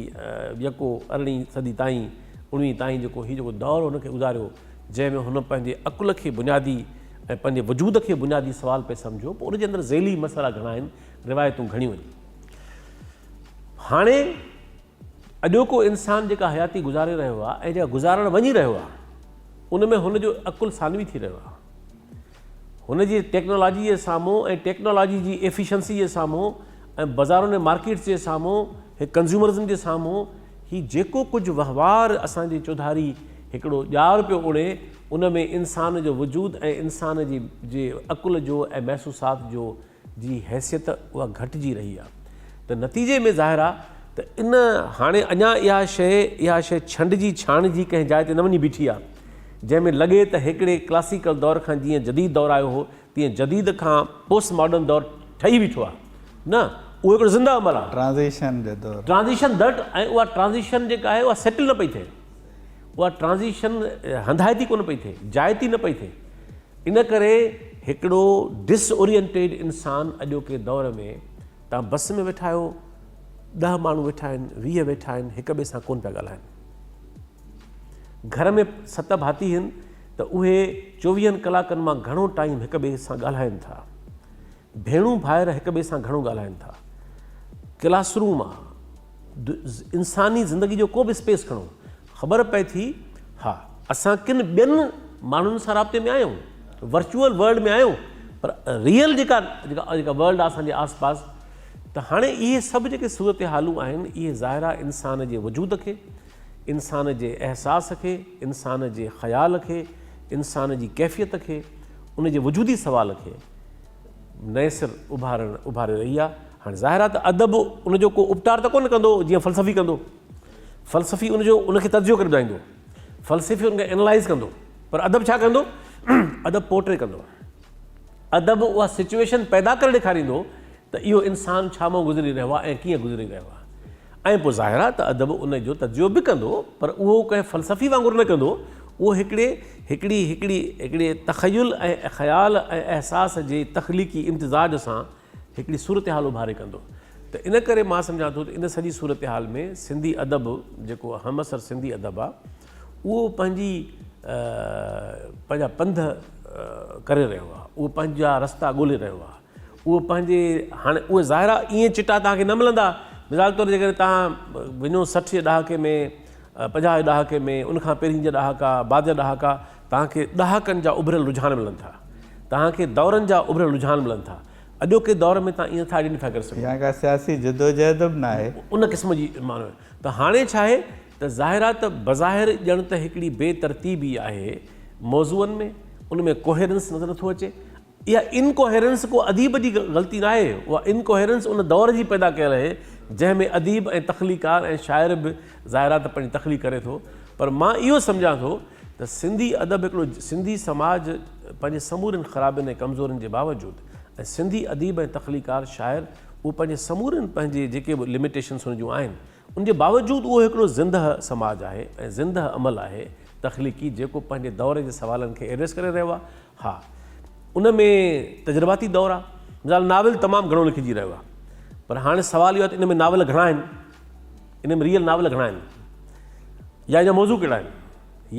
يڪو ارڙهين صدي تائين اڻويهين تائين جيڪو هي جيڪو دور هن کي گذاريو جنهن ۾ هن پنهنجي عقل کي بنيادي ۽ پنهنجي وجود کي بنيادي سوال پئي سمجهيو پوء ان جي اندر ذيلي مسئلا گهڻا آهن روايتون گهڻيون آهن هاڻي. اڄوڪو انسان جيڪا حياتي گذاري رهيو آهي ۽ جيڪا گذارڻ وڃي رهيو آهي ان ۾ هن جو عقل ثانوي ٿي رهيو آهي. هن جي ٽيڪنالاجي جي سامهون ۽ ٽيڪنالاجي جي ايفيشنسي جي سامهون ۽ بازارن ۽ مارڪيٽس جي سامهون هي ڪنزيومرزم جي سامهون هي جيڪو ڪجهه وهنوار اسان جي چوڌاري هڪڙو ڄار پيو اڻي ان ۾ انسان جو وجود ۽ انسان جي جي عقل جو ۽ محسوسات جو جي حيثيت اها گهٽجي رهي آهي ته نتيجي ۾ ظاهر آهي ته ان هاڻي اڃا اها شيء اها شيء ڇنڊجي ڇاڻجي ڪنهن جاء تي نه وڃي بيٺي آهي جنهن ۾ لڳي ته هڪڙي ڪلاسيڪل دور کان جيئن جديد دور آيو هو تيئن جديد کان پوسٽ ماڊرن دور ٺهي بيٺو آهي نه اهو هڪڙو زنده عمل آهي. ٽرانزيشن جو دور. ٽرانزيشن that ۽ اها ٽرانزيشن جيڪا آهي اها سيٽل نه پئي ٿئي اها ٽرانزيشن هنڌائتي ڪونه پئي ٿئي جائتي نه پئي ٿئي. ان ڪري هڪڙو ڊس اورينٽيڊ انسان اڄوڪي دور ۾ توهان بس ۾ ويٺا آهيو ڏهه ماڻهو ويٺا آهن 20 ويٺا آهن هڪ ٻئي سان ڪونه پيا ڳالهائن. گهر ۾ ست ڀاتي آهن ته اهي چوويهن ڪلاڪن مان گهڻو ٽائيم هڪ ٻئي سان ڳالهائن ٿا. ڀيڻون ڀائر هڪ ٻئي سان گهڻو ڳالهائن ٿا. ڪلاس روم آ، انساني زندگي جو ڪو به اسپيس کڻو، خبر پئي ٿي ها اسان ڪن ٻين ماڻهن سان رابطي ۾ آهيون، ورچوئل ورلڊ ۾ آهيون پر ريئل جيڪا جيڪا ورلڊ آ اسان جي آس پاس ته هاڻي اهي سڀ جيڪي صورتحالون آهن اهي ظاهر آ انسان جي وجود کي، انسان جي احساس کي، انسان جي خيال کي، انسان جي ڪيفيت کي، ان جي وجودي سوال کي نئين سر اڀارڻ اڀاري رهي آهي. هاڻي ظاهر آهي ته ادب ان جو ڪو اپٽار ته ڪونه ڪندو جيئن فلسفي ڪندو. فلسفي ان جو ان کي تجزيو ڪري ٻڌائيندو. فلسفي ان کي اينالائز ڪندو. پر ادب ڇا ڪندو؟ ادب پورٽري ڪندو. ادب اها سچويشن پيدا ڪري ڏيکاريندو ته اهو انسان ڇا مان گذري رهيو آهي ۽ ڪيئن گذري رهيو آهي. ۽ پوء ظاهر آهي ته ادب ان جو تجزيو به ڪندو پر اهو ڪنهن فلسفي وانگر نه ڪندو، اهو هڪڙي هڪڙي هڪڙي هڪڙي تخيل ۽ خيال ۽ احساس جي تخليقي امتزاج سان هڪڙي صورتحال اڀاري ڪندو ته ان ڪري مان سمجهان ٿو ته ان سڄي صورتحال ۾ سنڌي ادب جيڪو همعصر سنڌي ادب آهي اهو پنهنجي پنهنجا پنڌ ڪري رهيو آهي اهو پنهنجا رستا ڳولي رهيو آهي. اهو پنهنجي هاڻي اهي ظاهر آهي ائين چٽا توهان کي نه ملندا. مثال طور جيڪڏهن توهان وڃو 60 جي ڏهاڪي ۾ 50 جي ڏهاڪي ۾ ان کان پهرين جا ڏهاڪا بعد جا ڏهاڪا توهان کي ڏهاڪن جا اڀريل رجحان ملن ٿا. توهان کي دورن جا اڀريل رجحان ملن ٿا. اڄوڪي دور ۾ توهان ائين نٿا آئيڊينٽيفائي ڪري سگهو. يا ڪا سياسي جدوجهد به ناهي. ان قسم جي معنيٰ ته هاڻي ڇا آهي ته ظاهر آهي ته بظاهر ڄڻ ته هڪڙي بي ترتيبي آهي موضوعن ۾ ان ۾ ڪوهيرنس نظر نٿو اچي اها انڪوهيرنس ڪو اديب جي غلطي ناهي، اها انڪوهيرنس ان دور جي پيدا ڪيل آهي، جنهن ۾ اديب ۽ تخليقار ۽ شاعر به ظاهر آهي ته پنهنجي تخليق ڪري ٿو، پر مان اهو سمجهان ٿو ته سنڌي ادب هڪڙو سنڌي سماج پنهنجي سمورين خرابين ۽ ڪمزورين جي باوجود ۽ سنڌي اديب ۽ تخليقار شاعر اهو پنهنجي سمورين پنهنجي جيڪي به لميٽيشنس هن جون آهن ان جي باوجود اهو هڪڙو زندهه سماج آهي ۽ زندهه عمل آهي تخليقي جيڪو پنهنجي دور جي سوالن کي ايڊريس ڪري رهيو آهي. ها ان ۾ تجرباتي دور آهي. مثال ناول تمام گهڻو لکجي رهيو آهي پر هاڻي سوال اهو آهي ته ان ۾ ناول گهڻا آهن، ان ۾ ريئل ناول گهڻا آهن يا ان جا موضوع ڪهڙا آهن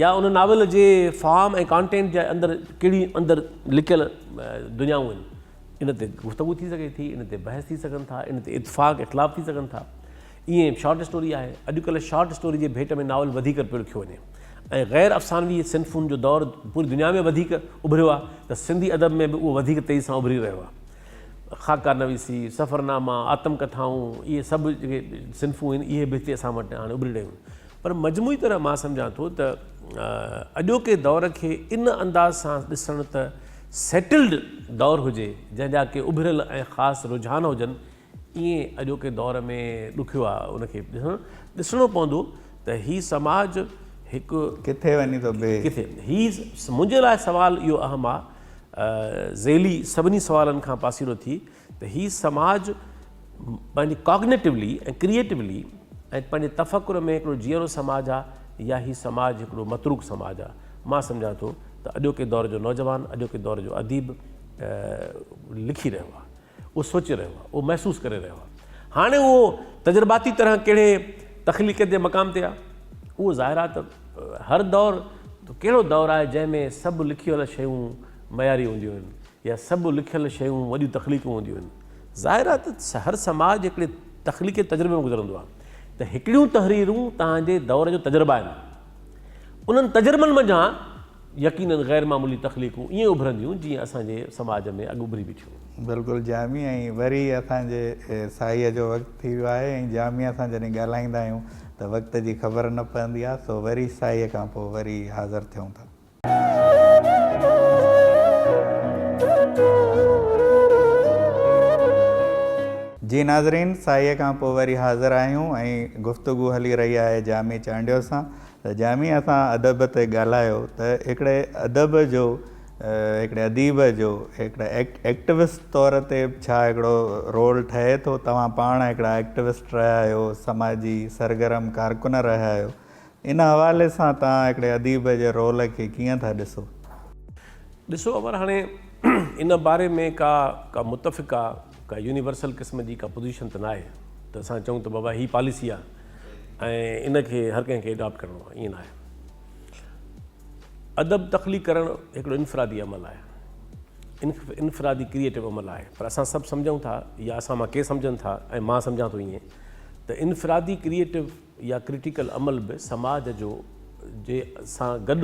يا ان ناول جي فارم ۽ ڪانٽينٽ جي اندر ڪهڙي اندر لڪيل دنيائون آهن. ان تي گفتگو ٿي سگهي ٿي، ان تي بحث ٿي سگهن ٿا، ان تي اتفاق اختلاف ٿي سگهن ٿا. ائين شارٽ اسٽوري آهي. اڄڪلهه شارٽ اسٽوري جي ڀيٽ ۾ ناول وڌيڪ پيو لکيو وڃي ۽ غير افسانوي صنفن جو دور پوري دنيا ۾ وڌيڪ اڀريو آهي ته سنڌي ادب ۾ به اهو وڌيڪ تيزي سان اڀري رهيو آهي. خاڪا نويسي، سفرناما، آتم ڪٿائون اهي سڀ جيڪي صنفون آهن اهي به هتي اسان وٽ هاڻي اڀري رهيون آهن. پر مجموعي طرح مان سمجهان ٿو ته اڄوڪي دور کي ان انداز سان ڏسڻ ته سيٽلڊ دور هجي جنهن جا ڪي اڀريل ۽ خاص رجحان هجن ائين اڄوڪي دور ۾ ڏکيو آهي ان کي ڏسڻ ڏسڻو پوندو ته هي سماج هڪ ڪٿي وڃي ٿو بيهي. ڪٿي هي منهنجي لاء سوال اهو اهم آهي ذيلي سڀني سوالن کان پاسيرو ٿي ته هي سماج پنهنجي ڪاگنيٽولي ۽ ڪريئيٽولي ۽ پنهنجي تفڪر ۾ هڪڙو جيئرو سماج آ يا هي سماج هڪڙو متروڪ سماج آ. مان سمجهان ٿو ته اڄوڪي دور جو نوجوان، اڄوڪي دور جو اديب لکي رهيو آ، اهو سوچي رهيو آ، اهو محسوس ڪري رهيو آ. هاڻي اهو تجرباتي طرح ڪهڙي تخليقيت جي مقام تي آ، اهو ظاهر آ ته هر دور ڪهڙو دور آهي جنهن ۾ سڀ لکيل شيون معياري هونديون آهن. يا سڀ لکيل شيون وڏيون تخليقون هونديون آهن. ظاهر آهي ته هر سماج هڪڙي تخليقي تجربي مان گذرندو آهي. ته هڪڙيون تحريرون توهان جي دور جو تجربا آهن. انهن تجربن منجهان يقينن غير معمولي تخليقون ائين اڀرنديون جيئن اسان جي سماج ۾ اڳ اڀري بيٺيون. بلڪل جامي ۽ وري اسان جي ساهيء جو وقت ٿي ويو آهي ۽ جاميء سان جڏهن ڳالهائيندا آهيون ته وقت جي خبر نه پوندي آهي سو وري ساهيء کان پوء وري حاضر ٿيون ٿا. جي ناظرين ساهيء کان پوء وري حاضر آهيون ۽ گفتگو هلي رهي آهي جامي چانڊيو سان ته جامي اسان ادب تي ڳالهايو ته هڪڙي ادب جو هڪڙي اديب جو هڪڙي ايڪٽوسٽ طور تي ڇا هڪڙو رول ٺهي ٿو توهان پاڻ هڪڙا ايڪٽوسٽ رهيا آهيو سماجي سرگرم ڪارڪن رهيا آهيو ان حوالي سان توهان هڪڙي اديب جي رول کي ڪيئن ٿا ڏسو؟ ڏسو امر هاڻي ان باري ۾ ڪا ڪا متفقه ڪا يونيورسل قسم جي ڪا پوزيشن ته ناهي ته اسان چئون ته بابا هي پاليسي آهي ۽ ان کي هر ڪنهن کي اڊاپٽ ڪرڻو آهي ائين ناهي. ادب تخليق ڪرڻ هڪڙو انفرادي عمل آهي انفرادي ڪريئيٽو عمل آهي پر اسان سڀ سمجهون ٿا يا اسان مان ڪي سمجهن ٿا ۽ مان سمجهان ٿو ائين ته انفرادي ڪريئيٽو يا ڪرٽيڪل عمل به سماج جو جي سان گڏ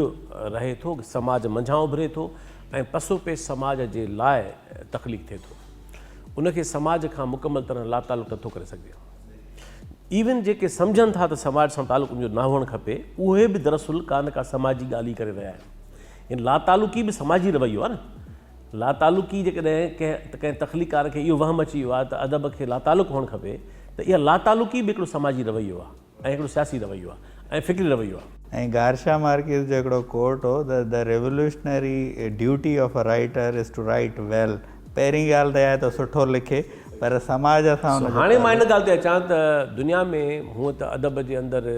رهي ٿو، سماج منجهان اڀري ٿو ۽ پس و پيش سماج جي لاء تخليق ٿئي ٿو. ان کي سماج کان مڪمل طرح لاتعلق نٿو ڪري سگهجي. ايون جيڪي سمجهن ٿا ته سماج سان تعلق ان جو نه هئڻ کپي، اهي به دراصل ڪا نه ڪا سماجي ڳالهه ئي ڪري رهيا آهن. يعني لاتعلقي به سماجي رويو آهي نه. لاتعلقي جيڪڏهن ڪنهن ڪنهن تخليقڪار کي اهو وهم اچي ويو آهي ته ادب کي لاتعلق هئڻ کپي ته اها لاتعلقي به هڪڙو سماجي رويو آهي ۽ هڪڙو سياسي رويو آهي ۽ فڪري رويو آهي. ۽ گارشا مارڪيز جو هڪڙو ڪوٽ هو ته The revolutionary duty of a writer is to write well پهرين ڳالهه ته اها آهي ته سٺو لکي پر سماج سان ان جو هاڻي مان ان ڳالهه تي اچان ته دنيا ۾ هونء ته ادب جي اندر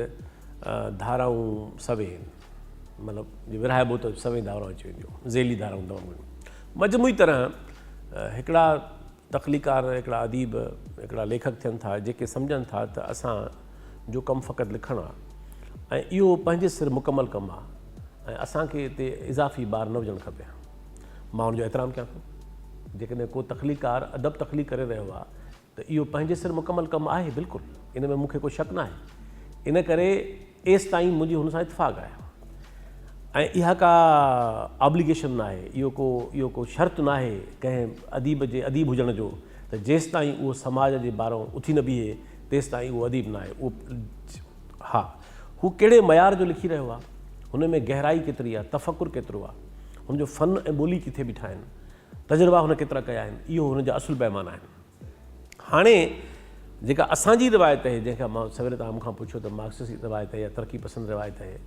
ڌارائون سوين آهن. مطلب جي ورهائبو ته سوين ڌارائون اچي وينديون، ذيلي ڌارائون تمام گهڻيون. مجموعي طرح هڪڙا تخليقار، هڪڙا اديب، هڪڙا ليکڪ ٿين ٿا جيڪي سمجهن ٿا ته اسان جو ڪم فقط لکڻ آ ۽ اهو پنهنجي سر مڪمل ڪم آ ۽ اسان کي اتي اضافي بار نه وجهڻ کپي. مان ان جو احترام ڪيان ٿو. جيڪڏهن ڪو تخليقار ادب تخليق ڪري رهيو آ ته اهو پنهنجي سر مڪمل ڪم آهي بلڪل ان ۾ مون کي ڪو شڪ ناهي ان ڪري ايستائين منهنجي هن سان اتفاق آهي ۽ اها ڪا آبليگيشن ناهي اهو ڪو اهو ڪو شرط ناهي ڪنهن اديب جي اديب هجڻ جو ته جيستائين اهو سماج جي بارون اٿي نه بيهي تيستائين اهو اديب ناهي اهو ها هو ڪهڙي معيار جو لکي رهيو آهي هن ۾ گهرائي ڪيتري آهي تفڪر ڪيترو آهي هن جو فن ۽ ٻولي ڪٿي بيٺا آهن تجربا هن ڪيترا ڪيا آهن، اهو هن جا اصل پيمانا آهن. هاڻي جيڪا اسان جي روايت آهي، جنهن کان مان سوير توهان مون کان پڇيو ته مارڪسسٽ روايت آهي يا ترقي پسند روايت آهي،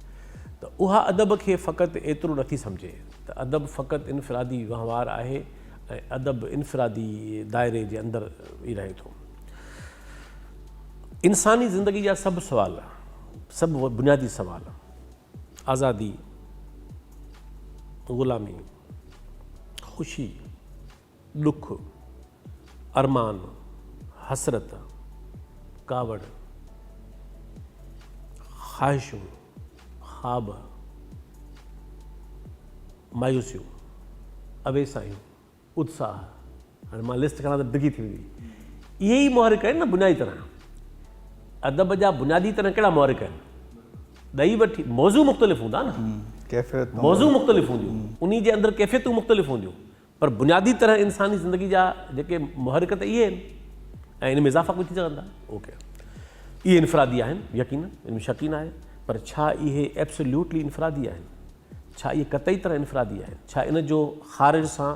ته اها ادب کي فقط ايترو نٿي سمجهي ته ادب فقط انفرادي وهنوار آهي ۽ ادب انفرادي دائري جي اندر ئي رهي ٿو. انساني زندگي جا سڀ سوال، سڀ بنيادي سوال، آزادي، غلامي، خوشي، ڏک، ارمان، حسرت، ڪاوڙ، خواهشون، خواب، مايوسيون، اويساهيون، اتساهه، هاڻي مان لسٽ کڻان ته ڊگهي ٿي ويندي. اهي ئي محرڪ آهن نه بنيادي طرح. ادب جا بنيادي طرح ڪهڙا محرڪ آهن؟ ڏئي وٺي موضوع مختلف هوندا نه، موضوع مختلف هونديون، انهي جي اندر ڪيفيتون مختلف هونديون، پر بنيادي طرح انساني زندگي جا جيڪي محرڪ ته اهي آهن ۽ ان ۾ اضافا ڪجهه ٿي سگهن ٿا. اوڪي اهي انفرادي آهن يقينن ان ۾ شڪ ئي ناهي، پر ڇا اهي ايبسوليوٽلي انفرادي آهن؟ ڇا اهي قطعي طرح انفرادي آهن؟ ڇا ان جو خارج سان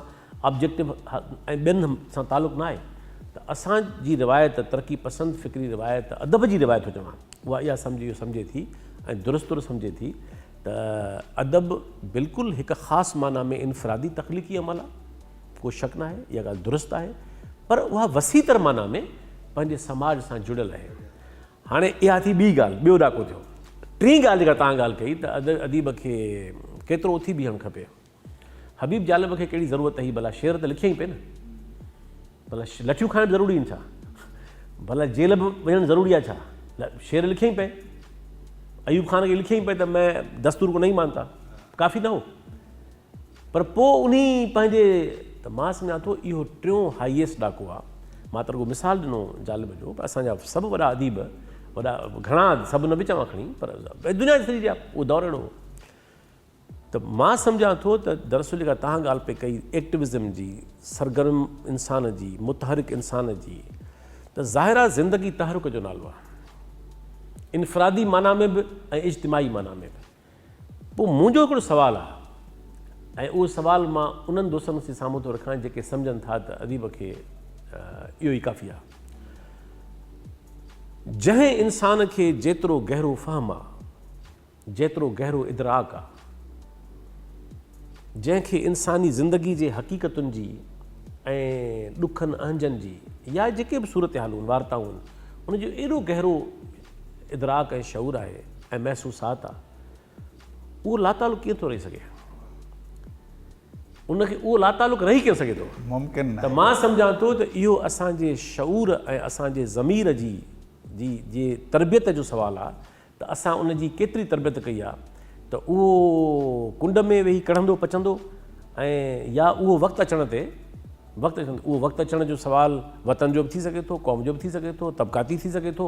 آبجيڪٽو ۽ ٻين سان تعلق ناهي؟ ته اسان جي روايت ترقي پسند فڪري روايت ادب جي روايت ٿو چوان اها اها سمجهي اهو سمجهي ٿي ۽ درست طور سمجهي ٿي ته ادب بلڪل هڪ خاص معنيٰ ۾ انفرادي تخليقي عمل آهي ڪو شڪ ناهي اها ڳالهه درست آهي پر اها وسيع تر معنيٰ ۾ پنهنجي سماج سان جڙيل آهي. هاڻي اها ٿي ٻي ڳالهه، ٻيو ڏاڪو ٿيو. ٽين ڳالهه جيڪا توهان ڳالهه ڪئي ته اديب کي ڪيترو اٿي بيهڻ کپي. حبيب جالب کي ڪهڙي ضرورت هئي ڀلا شعر ته لکيائين پئي نه. ڀلا لٺيون کائڻ به ضروري آهن ڇا؟ ڀلا جيل به وڃڻ ضروري آهي ڇا؟ شعر لکيائين پئي. ايوب خان کي لکيائين پئي ته مين دستور ڪو نهين مانتا. ڪافي نه هو. پر پوء انهي پنهنجي ته مان سمجهان ٿو اهو ٽيون هائيسٽ ڏاڪو آ. مان ته رڳو مثال ڏنو جالب جو پر اسان جا سڀ وڏا اديب وڏا گهڻا سڀ نه به چوان کڻي پر دنيا سڄي جا اهو دور اهڙو هو. ته مان سمجهان ٿو ته دراصل جيڪا توهان ڳالهه پئي ڪئي ايڪٽوزم جي، سرگرم انسان جي، متحرڪ انسان جي ته ظاهر آهي زندگي تحرڪ جو نالو آهي. انفرادي معنيٰ ۾ به ۽ اجتماعي معنيٰ ۾ به. پوء منهنجو هڪڙو سوال آهي ۽ اهو سوال مان انهن دوستن جي سامهون ٿو رکان جيڪي سمجهن ٿا ته اديب کي اهو ئي ڪافي آهي. جنهن انسان کي جيترو گهرو فهم آهي، جيترو گهرو ادراڪ آ، جنهن کي انساني زندگي جي حقيقتن جي ۽ ڏکن اهنجن جي يا جيڪي به صورتحالون وارتائون آهن، ان جو ايڏو گهرو ادراڪ ۽ شعور آهي ۽ محسوسات آ، اهو لاتعلق ڪيئن ٿو رهي سگهي؟ ان کي اهو لاتعلق رهي ڪيئن سگهي ٿو؟ ممڪن ته مان سمجهان ٿو ته اهو اسان جي شعور ۽ اسان جي ضمير جي جي جي تربيت جو سوال آ ته اسان ان جي ڪيتري تربيت ڪئي آ ته اهو ڪنڊ ۾ ويهي ڪڙهندو پچندو ۽ يا اهو وقت اچڻ تي وقت اچڻ اهو وقت اچڻ جو سوال وطن جو به ٿي سگهي ٿو، قوم جو به ٿي سگهي ٿو، طبقاتي ٿي سگهي ٿو،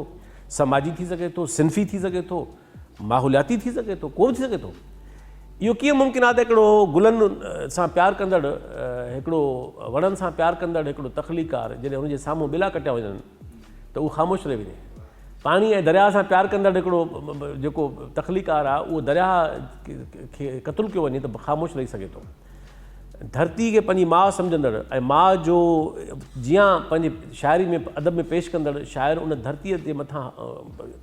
سماجي ٿي سگهي ٿو، صنفي ٿي سگهي ٿو، ماحولياتي ٿي سگهي ٿو، ڪو به ٿي سگهي ٿو. اهو ڪيئن ممڪن آ ته هڪڙو گلن سان پيار ڪندڙ هڪڙو وڻن سان پيار ڪندڙ هڪڙو تخليقار جڏهن هن جي سامهون ٻلا ڪٽيا وڃن ته اهو خاموش رهي وڃي. پاڻي ۽ درياهه سان پيار ڪندڙ هڪڙو جيڪو تخليقار آهي اهو درياهه کي قتل ڪيو وڃي ته خاموش رهي سگهي ٿو. ڌرتي کي پنهنجي ماء سمجهندڙ ۽ ماء جو جيان پنهنجي شاعري ۾ ادب ۾ پيش ڪندڙ شاعر ان ڌرتيء جي مٿان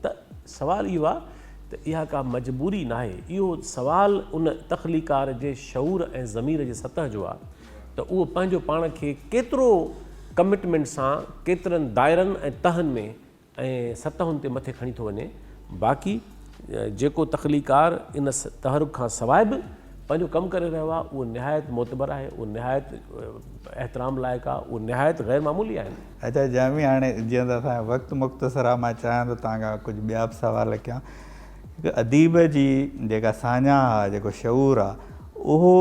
ته سوال اهو آهي ته اها ڪا مجبوري ناهي اهو سوال ان تخليقار جي شعور ۽ ضمير جي سطح جو آهي ته اهو پنهنجو پاڻ کي ڪيترو ڪمٽمينٽ سان ڪيترن دائرن ۽ تهن ۾ ۽ سطحن تي مٿي کڻي ٿو وڃي، باقي جيڪو تخليقار ان تحرڪ کان سواء به پنهنجو ڪم ڪري رهيو آهي اهو نهايت معتبر آهي، اهو نهايت احترام لائق آهي، اهو نهايت غير معمولي آهن. اچا جامي هاڻي جيئن ته اسان جو وقت مختصر آهي مان چاهيان ٿو توهان کان ڪجهه ٻيا به سوال ڪيان. هڪ اديب جي جيڪا ساڃاهه آ، جيڪو شعور آ، اهو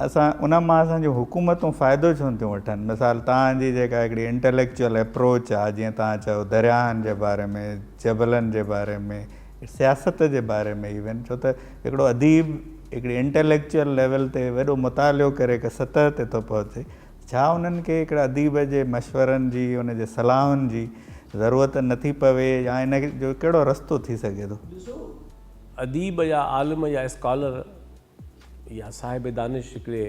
اسان ان مان اسان جون حڪومتون فائدو ڇو نٿيون وٺن؟ مثال توهان جي جيڪا هڪڙي انٽليڪچوئل ايپروچ آ، جيئن توهان چيو درياهن جي باري ۾، جبلن جي باري ۾، سياست جي باري ۾ ايون ڇو ته هڪڙو اديب هڪڙي انٽليڪچوئل ليول تي وڏو مطالعو ڪري هڪ سطح تي ٿو پهچي ڇا انهن کي هڪڙا اديب جي مشورن جي، ان جي صلاحن جي ضرورت نه ٿي پوي يا ان جو ڪهڙو رستو ٿي سگهي ٿو؟ ڏسو اديب يا عالم يا اسڪالر يا صاحب دانش هڪڙي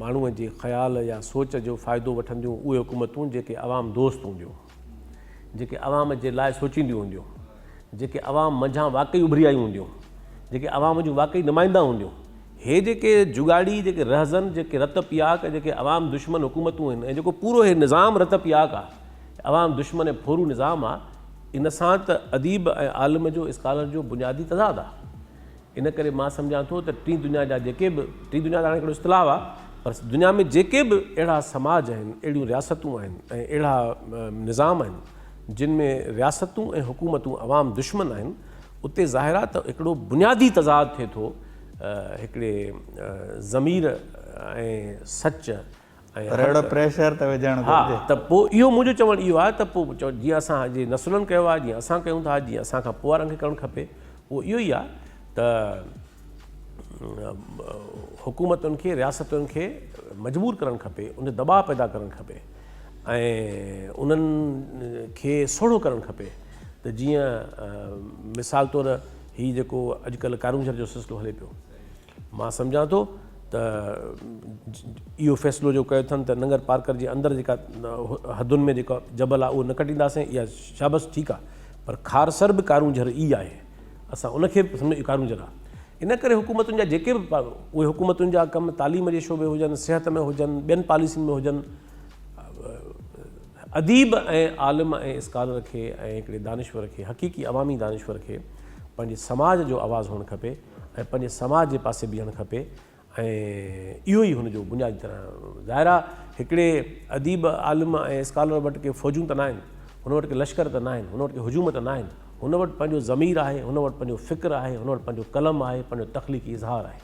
ماڻهوء جي خيال يا سوچ جو فائدو وٺنديون اهي حڪومتون جيڪي عوام دوست هونديون، جيڪي عوام جي لاء سوچينديون هونديون، جيڪي عوام منجهان واقعي اڀري آيون هونديون، جيڪي عوام جون واقعي نمائندا هونديون. هي جيڪي جڳاڙي، جيڪي رهزن، جيڪي رت پياڪ، جيڪي عوام دشمن حڪومتون آهن ۽ جيڪو پورو هي نظام رت پياڪ آ، عوام دشمن ۽ ڦورو نظام آ، ان سان ته اديب ۽ عالم جو، اسڪالر جو بنيادي تضاد آ. ان ڪري مان سمجهان ٿو ته ٽين دنيا جا جيڪي به، ٽين دنيا ته هاڻي هڪڙو اصطلاح آ، پر دنيا ۾ جيڪي به اهڙا سماج آهن، اهڙيون رياستون آهن ۽ اهڙا نظام آهن، جن ۾ رياستون ۽ حڪومتون عوام دشمن آهن، اتي ظاهر آ ته هڪڙو بنيادي تضاد ٿئي ٿو هڪڙي ضمير ۽ سچ ۽ پر اهڙو پريشر ته وجهڻ گهرجي. ها ته پوء اهو منهنجو چوڻ اهو آهي ته پوء جيئن اسان جي نسلن ڪيو آهي، جيئن اسان ڪيون ٿا، جيئن اسان کان پوء وارن کي ڪرڻ کپي، اهو اهو ئي آهي ته حڪومتن کي، رياستن کي مجبور ڪرڻ کپي، ان تي دٻاء پيدا ڪرڻ کپي ۽ انهن کي سوڙهو ڪرڻ کپي ته جيئن مثال طور هي جيڪو اڄڪلهه ڪارونجهر جو سلسلو هلي پيو، مان سمجهان ٿو ته اهو فيصلو جو ڪيو اٿن ته ننگر پارڪر جي اندر جيڪا حدن ۾ جيڪا جبل آهي اهو نه ڪٽينداسين اها شابس ٺيڪ آهي پر کارسر به ڪارونجهر ئي آهي اسان ان کي به سمجهو ڪارونجهر آهي ان ڪري حڪومتن جا جيڪي به اهي حڪومتن جا ڪم تعليم جي شعبي هجن صحت ۾ هجن ٻين پاليسين ۾ هجن اديب ۽ عالم ۽ اسڪالر کي ۽ هڪڙي دانشور کي حقيقي عوامي دانشور کي پنهنجي سماج جو آواز هئڻ کپي ۽ پنهنجي سماج جي پاسي بيهڻ کپي ۽ اهو ئي هن جو بنيادي طرح ظاهر آهي هڪڙي اديب عالم ۽ اسڪالر وٽ ڪي فوجون ته ناهن هن وٽ ڪي لشڪر ته ناهن هن وٽ ڪي هجوم ته ناهن هن وٽ پنهنجو ضمير آهي هن وٽ پنهنجو فڪر آهي هن وٽ پنهنجو قلم آهي پنهنجو تخليقي اظهار آهي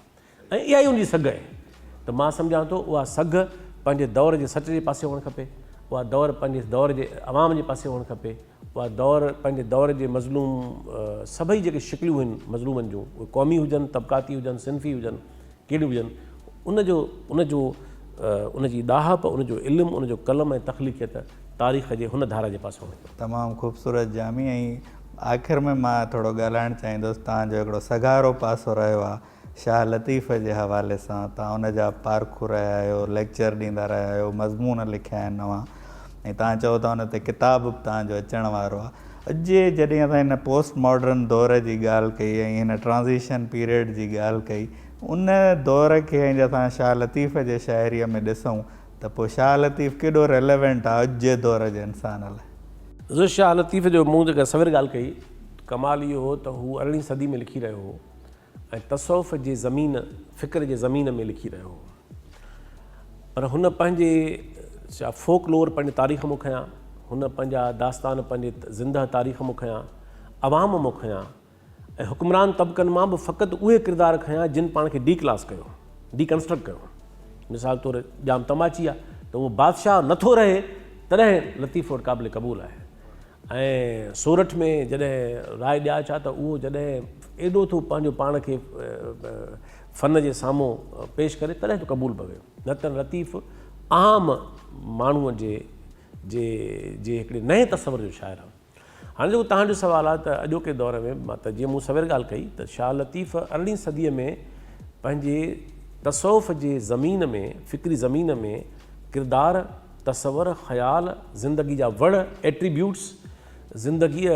۽ اها ئي ان جي سگهه آهي ته مان سمجهان ٿو اها سگهه پنهنجي دور جي سچ جي پاسي هئڻ کپي. اها دور پنهنجي دور جي عوام جي پاسي هئڻ کپي، اها دور پنهنجي دور جي مظلوم سڀئي جيڪي شڪليون آهن مظلومن جون اهي قومي هجن، طبقاتي هجن، صنفي هجن، ڪهڙيون به هجن ان جو ان جو ان جي ڏاهپ، ان جو علم، ان جو قلم ۽ تخليقيت تاريخ جي هن ڌارا جي پاسي هئڻ کپي. تمام خوبصورت جامي ۽ آخر ۾ مان ٿورو ڳالهائڻ چاهيندس توهان جو هڪڙو سگهارو پاسو رهيو آهي شاهه لطيف جي حوالي سان توهان ان جا پارکو رهيا آهيو، ليڪچر ڏيندا رهيا آهيو، مضمون لکيا آهن اوهان ۽ توهان چئو ٿا ان تي ڪتاب به توهان جو اچڻ وارو آهي. اڄ جي جڏهن اسان هن پوسٽ ماڊرن دور جي ڳالهه ڪئي ۽ هن ٽرانزيشن پيريڊ جي ڳالهه ڪئي ان دور کي ۽ اسان شاهه لطيف جي شاعريء ۾ ڏسون ته پوء شاهه لطيف ڪيڏو ريليونٽ آهي اڄ جي دور جي انسان لاء. حضرت شاهه لطيف جو مون جيڪا سوير ڳالهه ڪئي ڪمال اهو هو ته هو ارڙهين صدي ۾ لکي رهيو هو. ۽ تصوف جي زمين، فڪر جي زمين ۾ لکي رهيو هو. پر هن پنهنجي فوڪ لور پنهنجي تاريخ مون کنيا، هن پنهنجا داستان پنهنجي زندهه تاريخ مون کنيا، عوام مون کنيا ۽ حڪمران طبقن مان به فقط اهي ڪردار کنيا جن پاڻ کي ڊي ڪلاس ڪيو، ڊي ڪنسٽرڪٽ ڪيو. مثال طور ڄام تماچي آ ته اهو بادشاهه نٿو رهي تڏهن لطيف وٽ قابل قبول آهي. ۽ سورٺ ۾ جڏهن راء ڏياچ آ ته اهو جڏهن ايڏو ٿو پنهنجو پاڻ کي فن جي سامهون پيش ڪري تڏهن ٿو قبول پوي نه ته لطيف عام ماڻهوء جي جي جي هڪڙي نئين تصور جو شاعر آ. هاڻي جيڪو توهان جو سوال آ ته اڄوڪي دور ۾ مان ته جيئن مون سوير ڳالهه ڪئي ته شاهه لطيف ارڙهين صديء ۾ پنهنجي تصوف جي زمين ۾ فڪري زمين ۾ ڪردار تصور، خيال، زندگي جا وڙ، Attributes، زندگيء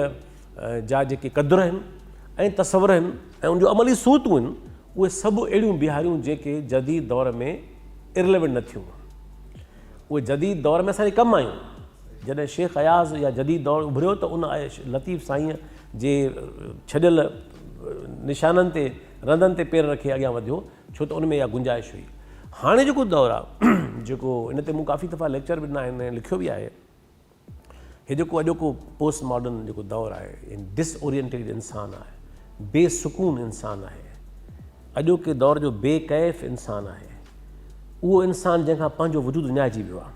جا جيڪي قدر آهن ۽ تصور آهن ۽ ان جون عملي صورتون آهن، اهي سڀ اهڙيون بيهاريون جيڪي جديد دور ۾ Irrelevant نه ٿيون. اهي جديد دور ۾ اسان جي ڪم آيون. جڏهن شيخ اياز يا جديد دور اڀريو ته ان لطيف سائينء جي ڇڏيل نشانن تي، رندن تي پير رکي اڳيان وڌيو. ڇو ته ان ۾ اها گنجائش هئي. هاڻي جيڪو دور آهي جيڪو ان تي مون ڪافي دفعا ليڪچر به ڏنا آهن ۽ لکيو به آهي هي جيڪو اڄوڪو پوسٽ ماڊرن جيڪو دور آهي يعني ڊس اورينٽيڊ انسان آهي بي سڪون انسان آهي اڄوڪي دور جو بي ڪيف انسان آهي اهو انسان جنهن کان پنهنجو وجود وڃائجي ويو آهي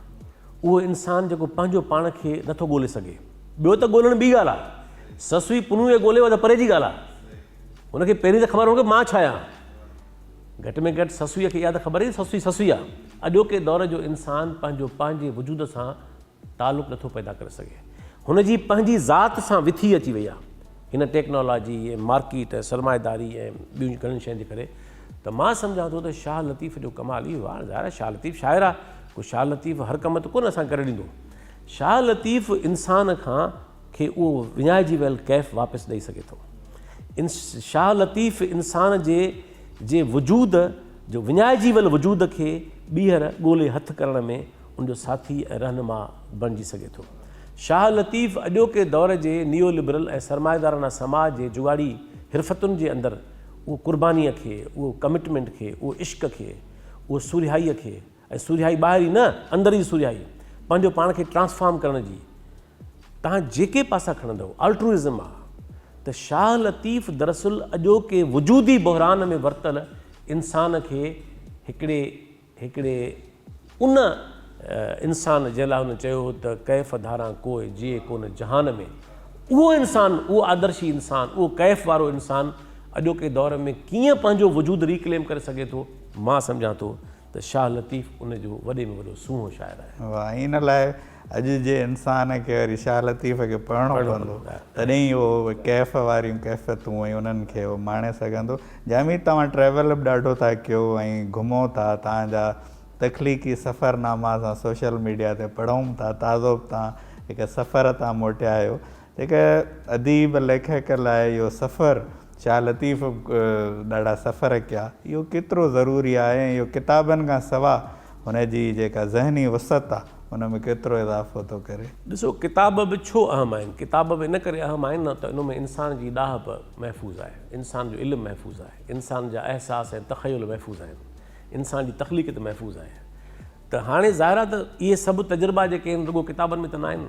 اهو انسان جيڪو پنهنجو پاڻ کي نٿو ڳولي سگهي ٻيو ته ڳولڻ ٻي ڳالهه آهي سسئي پنهون کي ڳولي اها ته پري جي ڳالهه آهي هن کي پهرين ته خبر هئڻ کپي مان ڇا آهيان. گهٽ ۾ گهٽ سسئيء کي اها ته خبر هئي ته سسئي سسئي آهي. اڄوڪي دور جو انسان پنهنجو پنهنجي وجود سان تعلق نٿو پيدا ڪري سگهي. هن جي پنهنجي ذات سان وٿي اچي وئي آهي. هن ٽيڪنالاجي ۽ مارڪيٽ ۽ سرمائيداري ۽ ٻيون گهڻين شين جي ڪري ته مان سمجهان ٿو ته شاهه لطيف جو ڪمال اهو آهي. ظاهر آهي شاهه لطيف شاعر آهي. ڪو شاهه لطيف هر ڪم ته ڪونه اسان کي ڪري ڏيندو. شاهه لطيف انسان کان کي اهو وڃائجي ويل ڪيف واپس ڏئي سگهي ٿو. شاهه لطيف انسان جي جي وجود جو وڃائجي ويل وجود کي ٻيهر ڳولي هٿ ڪرڻ ۾ ان جو ساٿي ۽ رهنما بڻجي سگهي ٿو. شاهه لطيف اڄوڪي دور جي نيو لبرل ۽ سرمائيدارانه سماج جي جڳاڙي حرفتن جي اندر اهو قربانيء کي، اهو ڪمٽمينٽ کي، اهو عشق کي، اهو سورهيائيء کي ۽ سورهيائي ٻاهري نه اندر جي سورهيائي پنهنجو پاڻ کي ٽرانسفارم ڪرڻ جي توهان جيڪي پاسا کڻندؤ Altruism آ ته شاهه لطيف دراصل اڄوڪي وجودي بحران ۾ ورتل انسان کي هڪڙي هڪڙي ان انسان جنهن لاء هن چيو هو ته ڪيف ڌاران ڪوء جيئي ڪونه جهان ۾ اهو انسان اهو آدرشي انسان اهو ڪيف وارو انسان اڄوڪي دور ۾ ڪيئن پنهنجو وجود ريڪليم ڪري سگهي ٿو مان سمجهان ٿو ته شاهه لطيف ان جو وڏي ۾ وڏو سونهون شاعر آهي. واهه ان لاء اڄ جي انسان کي وري شاهه لطيف کي پڙهڻو پوندو تڏهن ئي اهو ڪيف واريون ڪيفيتون ۽ انهن کي اهو ماڻي سگهندو. جامي توهان ٽريول به ڏاڍو ٿا ڪيو ۽ گهمو ٿا توهان جا تخليقي سفرناما اسان سوشل ميڊيا تي پڙهون ٿا تازو به توهان هڪ سفر تان موٽيا آهيو هڪ اديب ليکڪ لاء اهو سفر، شاهه لطيف به ڏاڍا سفر ڪيا، اهو ڪيترو ضروري آهي ۽ اهو ڪتابن کان سوا هن جي جيڪا ذهني وسعت آهي ان ۾ ڪيترو اضافو ٿو ڪري؟ ڏسو ڪتاب به ڇو اهم آهن؟ ڪتاب به ان ڪري اهم آهن نه ته ان ۾ انسان جي ڏاهپ محفوظ آهي، انسان جو علم محفوظ آهي، انسان جا احساس ۽ تخيل محفوظ آهن، انسان جي تخليقيت محفوظ آهي ته هاڻي ظاهر آهي ته اهي سڀ تجربا جيڪي آهن رڳو ڪتابن ۾ ته نه آهن.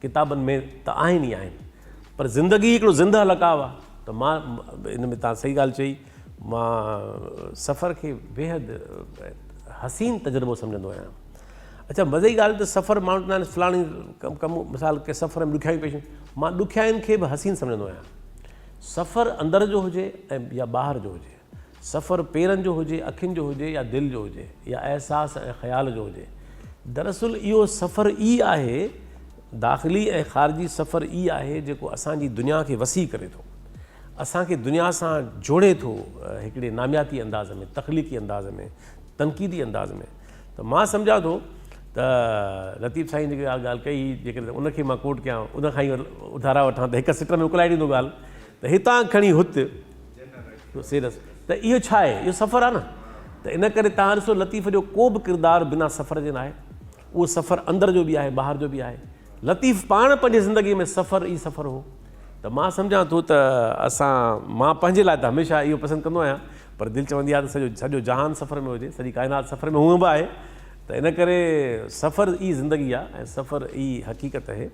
ڪتابن ۾ ته آهن ئي آهن پر زندگي هڪڙو زندهه لقاء آهي ته مان ان ۾ توهان صحيح ڳالهه چئي مان سفر کي بيحد حسين تجربو سمجهندو آهيان اڇا مزي جي ڳالهه ته سفر ماڻهو چوندا آهن فلاڻي ڪم ڪم مثال ڪنهن سفر ۾ ڏکيائيون پيش مان ڏکيائين کي به حسين سمجهندو آهيان. سفر اندر جو هجي ۽ يا ٻاهر جو هجي، سفر پيرن جو هجي، اکين جو هجي يا دل جو هجي يا احساس ۽ خيال جو هجي، دراصل اهو سفر ئي آهي، داخلي ۽ خارجي سفر ئي آهي جيڪو اسان جي دنيا کي وسيع ڪري ٿو، اسان کي دنيا سان جوڙي ٿو هڪڙي نامياتي انداز ۾، تخليقي انداز ۾، تنقيدي انداز ۾. ته مان سمجهان ٿو ته لطيف سائين جيڪا ڳالهه ڪئي جيڪڏهن ان کي مان ڪوٽ ڪيان ان کان ئي اڌارا وٺان ته هڪ سٽ ۾ اڪلائي ڏيندو ڳالهه ته هتان کڻي هت سيرس ته اهو ڇا آهي اهو سفر آهي نه ته ان ڪري تهان ڏسو لطيف جو ڪو به ڪردار بنا سفر جي ناهي اهو سفر اندر جو به آهي ٻاهر جو به آهي لطيف پاڻ پنهنجي زندگي ۾ سفر ئي سفر هو ته مان سمجهان ٿو ته اسان مان پنهنجي لاء ته هميشه اهو پسند ڪندو آهيان پر دل چوندي آهي ته سڄو سڄو جهان سفر ۾ هجي سڄي ڪائنات سفر ۾ هونء به آهي ته ان ڪري سفر ئي زندگي آهي ۽ سفر ئي حقيقت آهي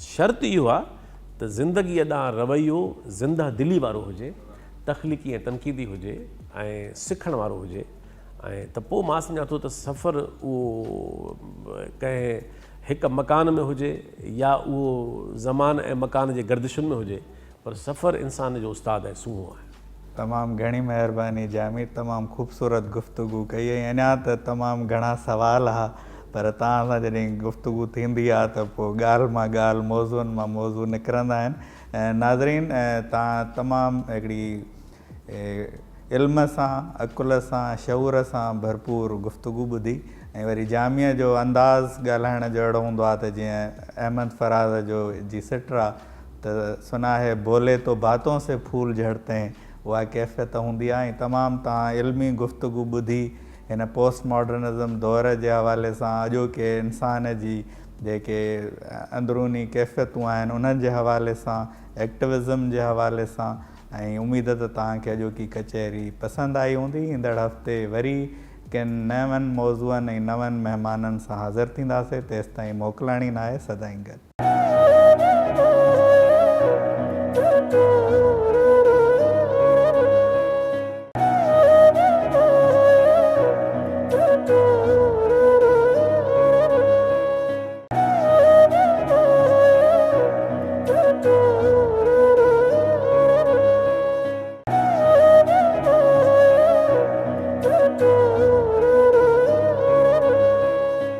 شرط اهو آهي ته زندگيء ڏانهن رويو زنده دلي وارو هجي تخليقي ۽ تنقيدي هجي ۽ سکڻ وارو هجي ۽ ته پوء مان سمجهان ٿو ته سفر اهو ڪنهن هڪ مڪان ۾ هجي يا اهو زمان ۽ مڪان جي گردشن ۾ هجي پر سفر انسان جو استاد ۽ سونهون آهي. تمام گهڻي مهرباني جامي تمام خوبصورت گفتگو ڪئي ۽ اڃا ته تمام گهڻا سوال ها پر توهان سان جڏهن گفتگو ٿيندي آ ته پوء ڳالهه مان ڳالهه موضوعن مان موضوع نڪرندا آهن ناظرين توهان تمام هڪڙي علم سان، عقل سان، شعور سان ڀرپور گفتگو ٻڌي ۽ وري جاميء جو انداز ڳالهائڻ جو اهڙو هوندو آهي ته جيئن احمد فراز جو جي سٽ آ ته سنا هي بولي تو باتون سي ڦول جهڙتي هين اها ڪيفيت هوندي آ ۽ تمام توهان علمي گفتگو ٻڌي هن پوسٽ ماڊرنزم دور جي حوالي سان اڄوڪي انسان جي جيڪي اندروني ڪيفيتون آهن انهن جي حوالي سان ايڪٽوزم جي حوالي سان ۽ اميد ته توهان کي اڄوڪي ڪچهري پسند آئي هوندي. ايندڙ هفتي وري ڪن نون موضوعن ۽ نون مهمانن سان حاضر ٿينداسين. تيستائين موڪلاڻي ناهي. سدائين گڏ.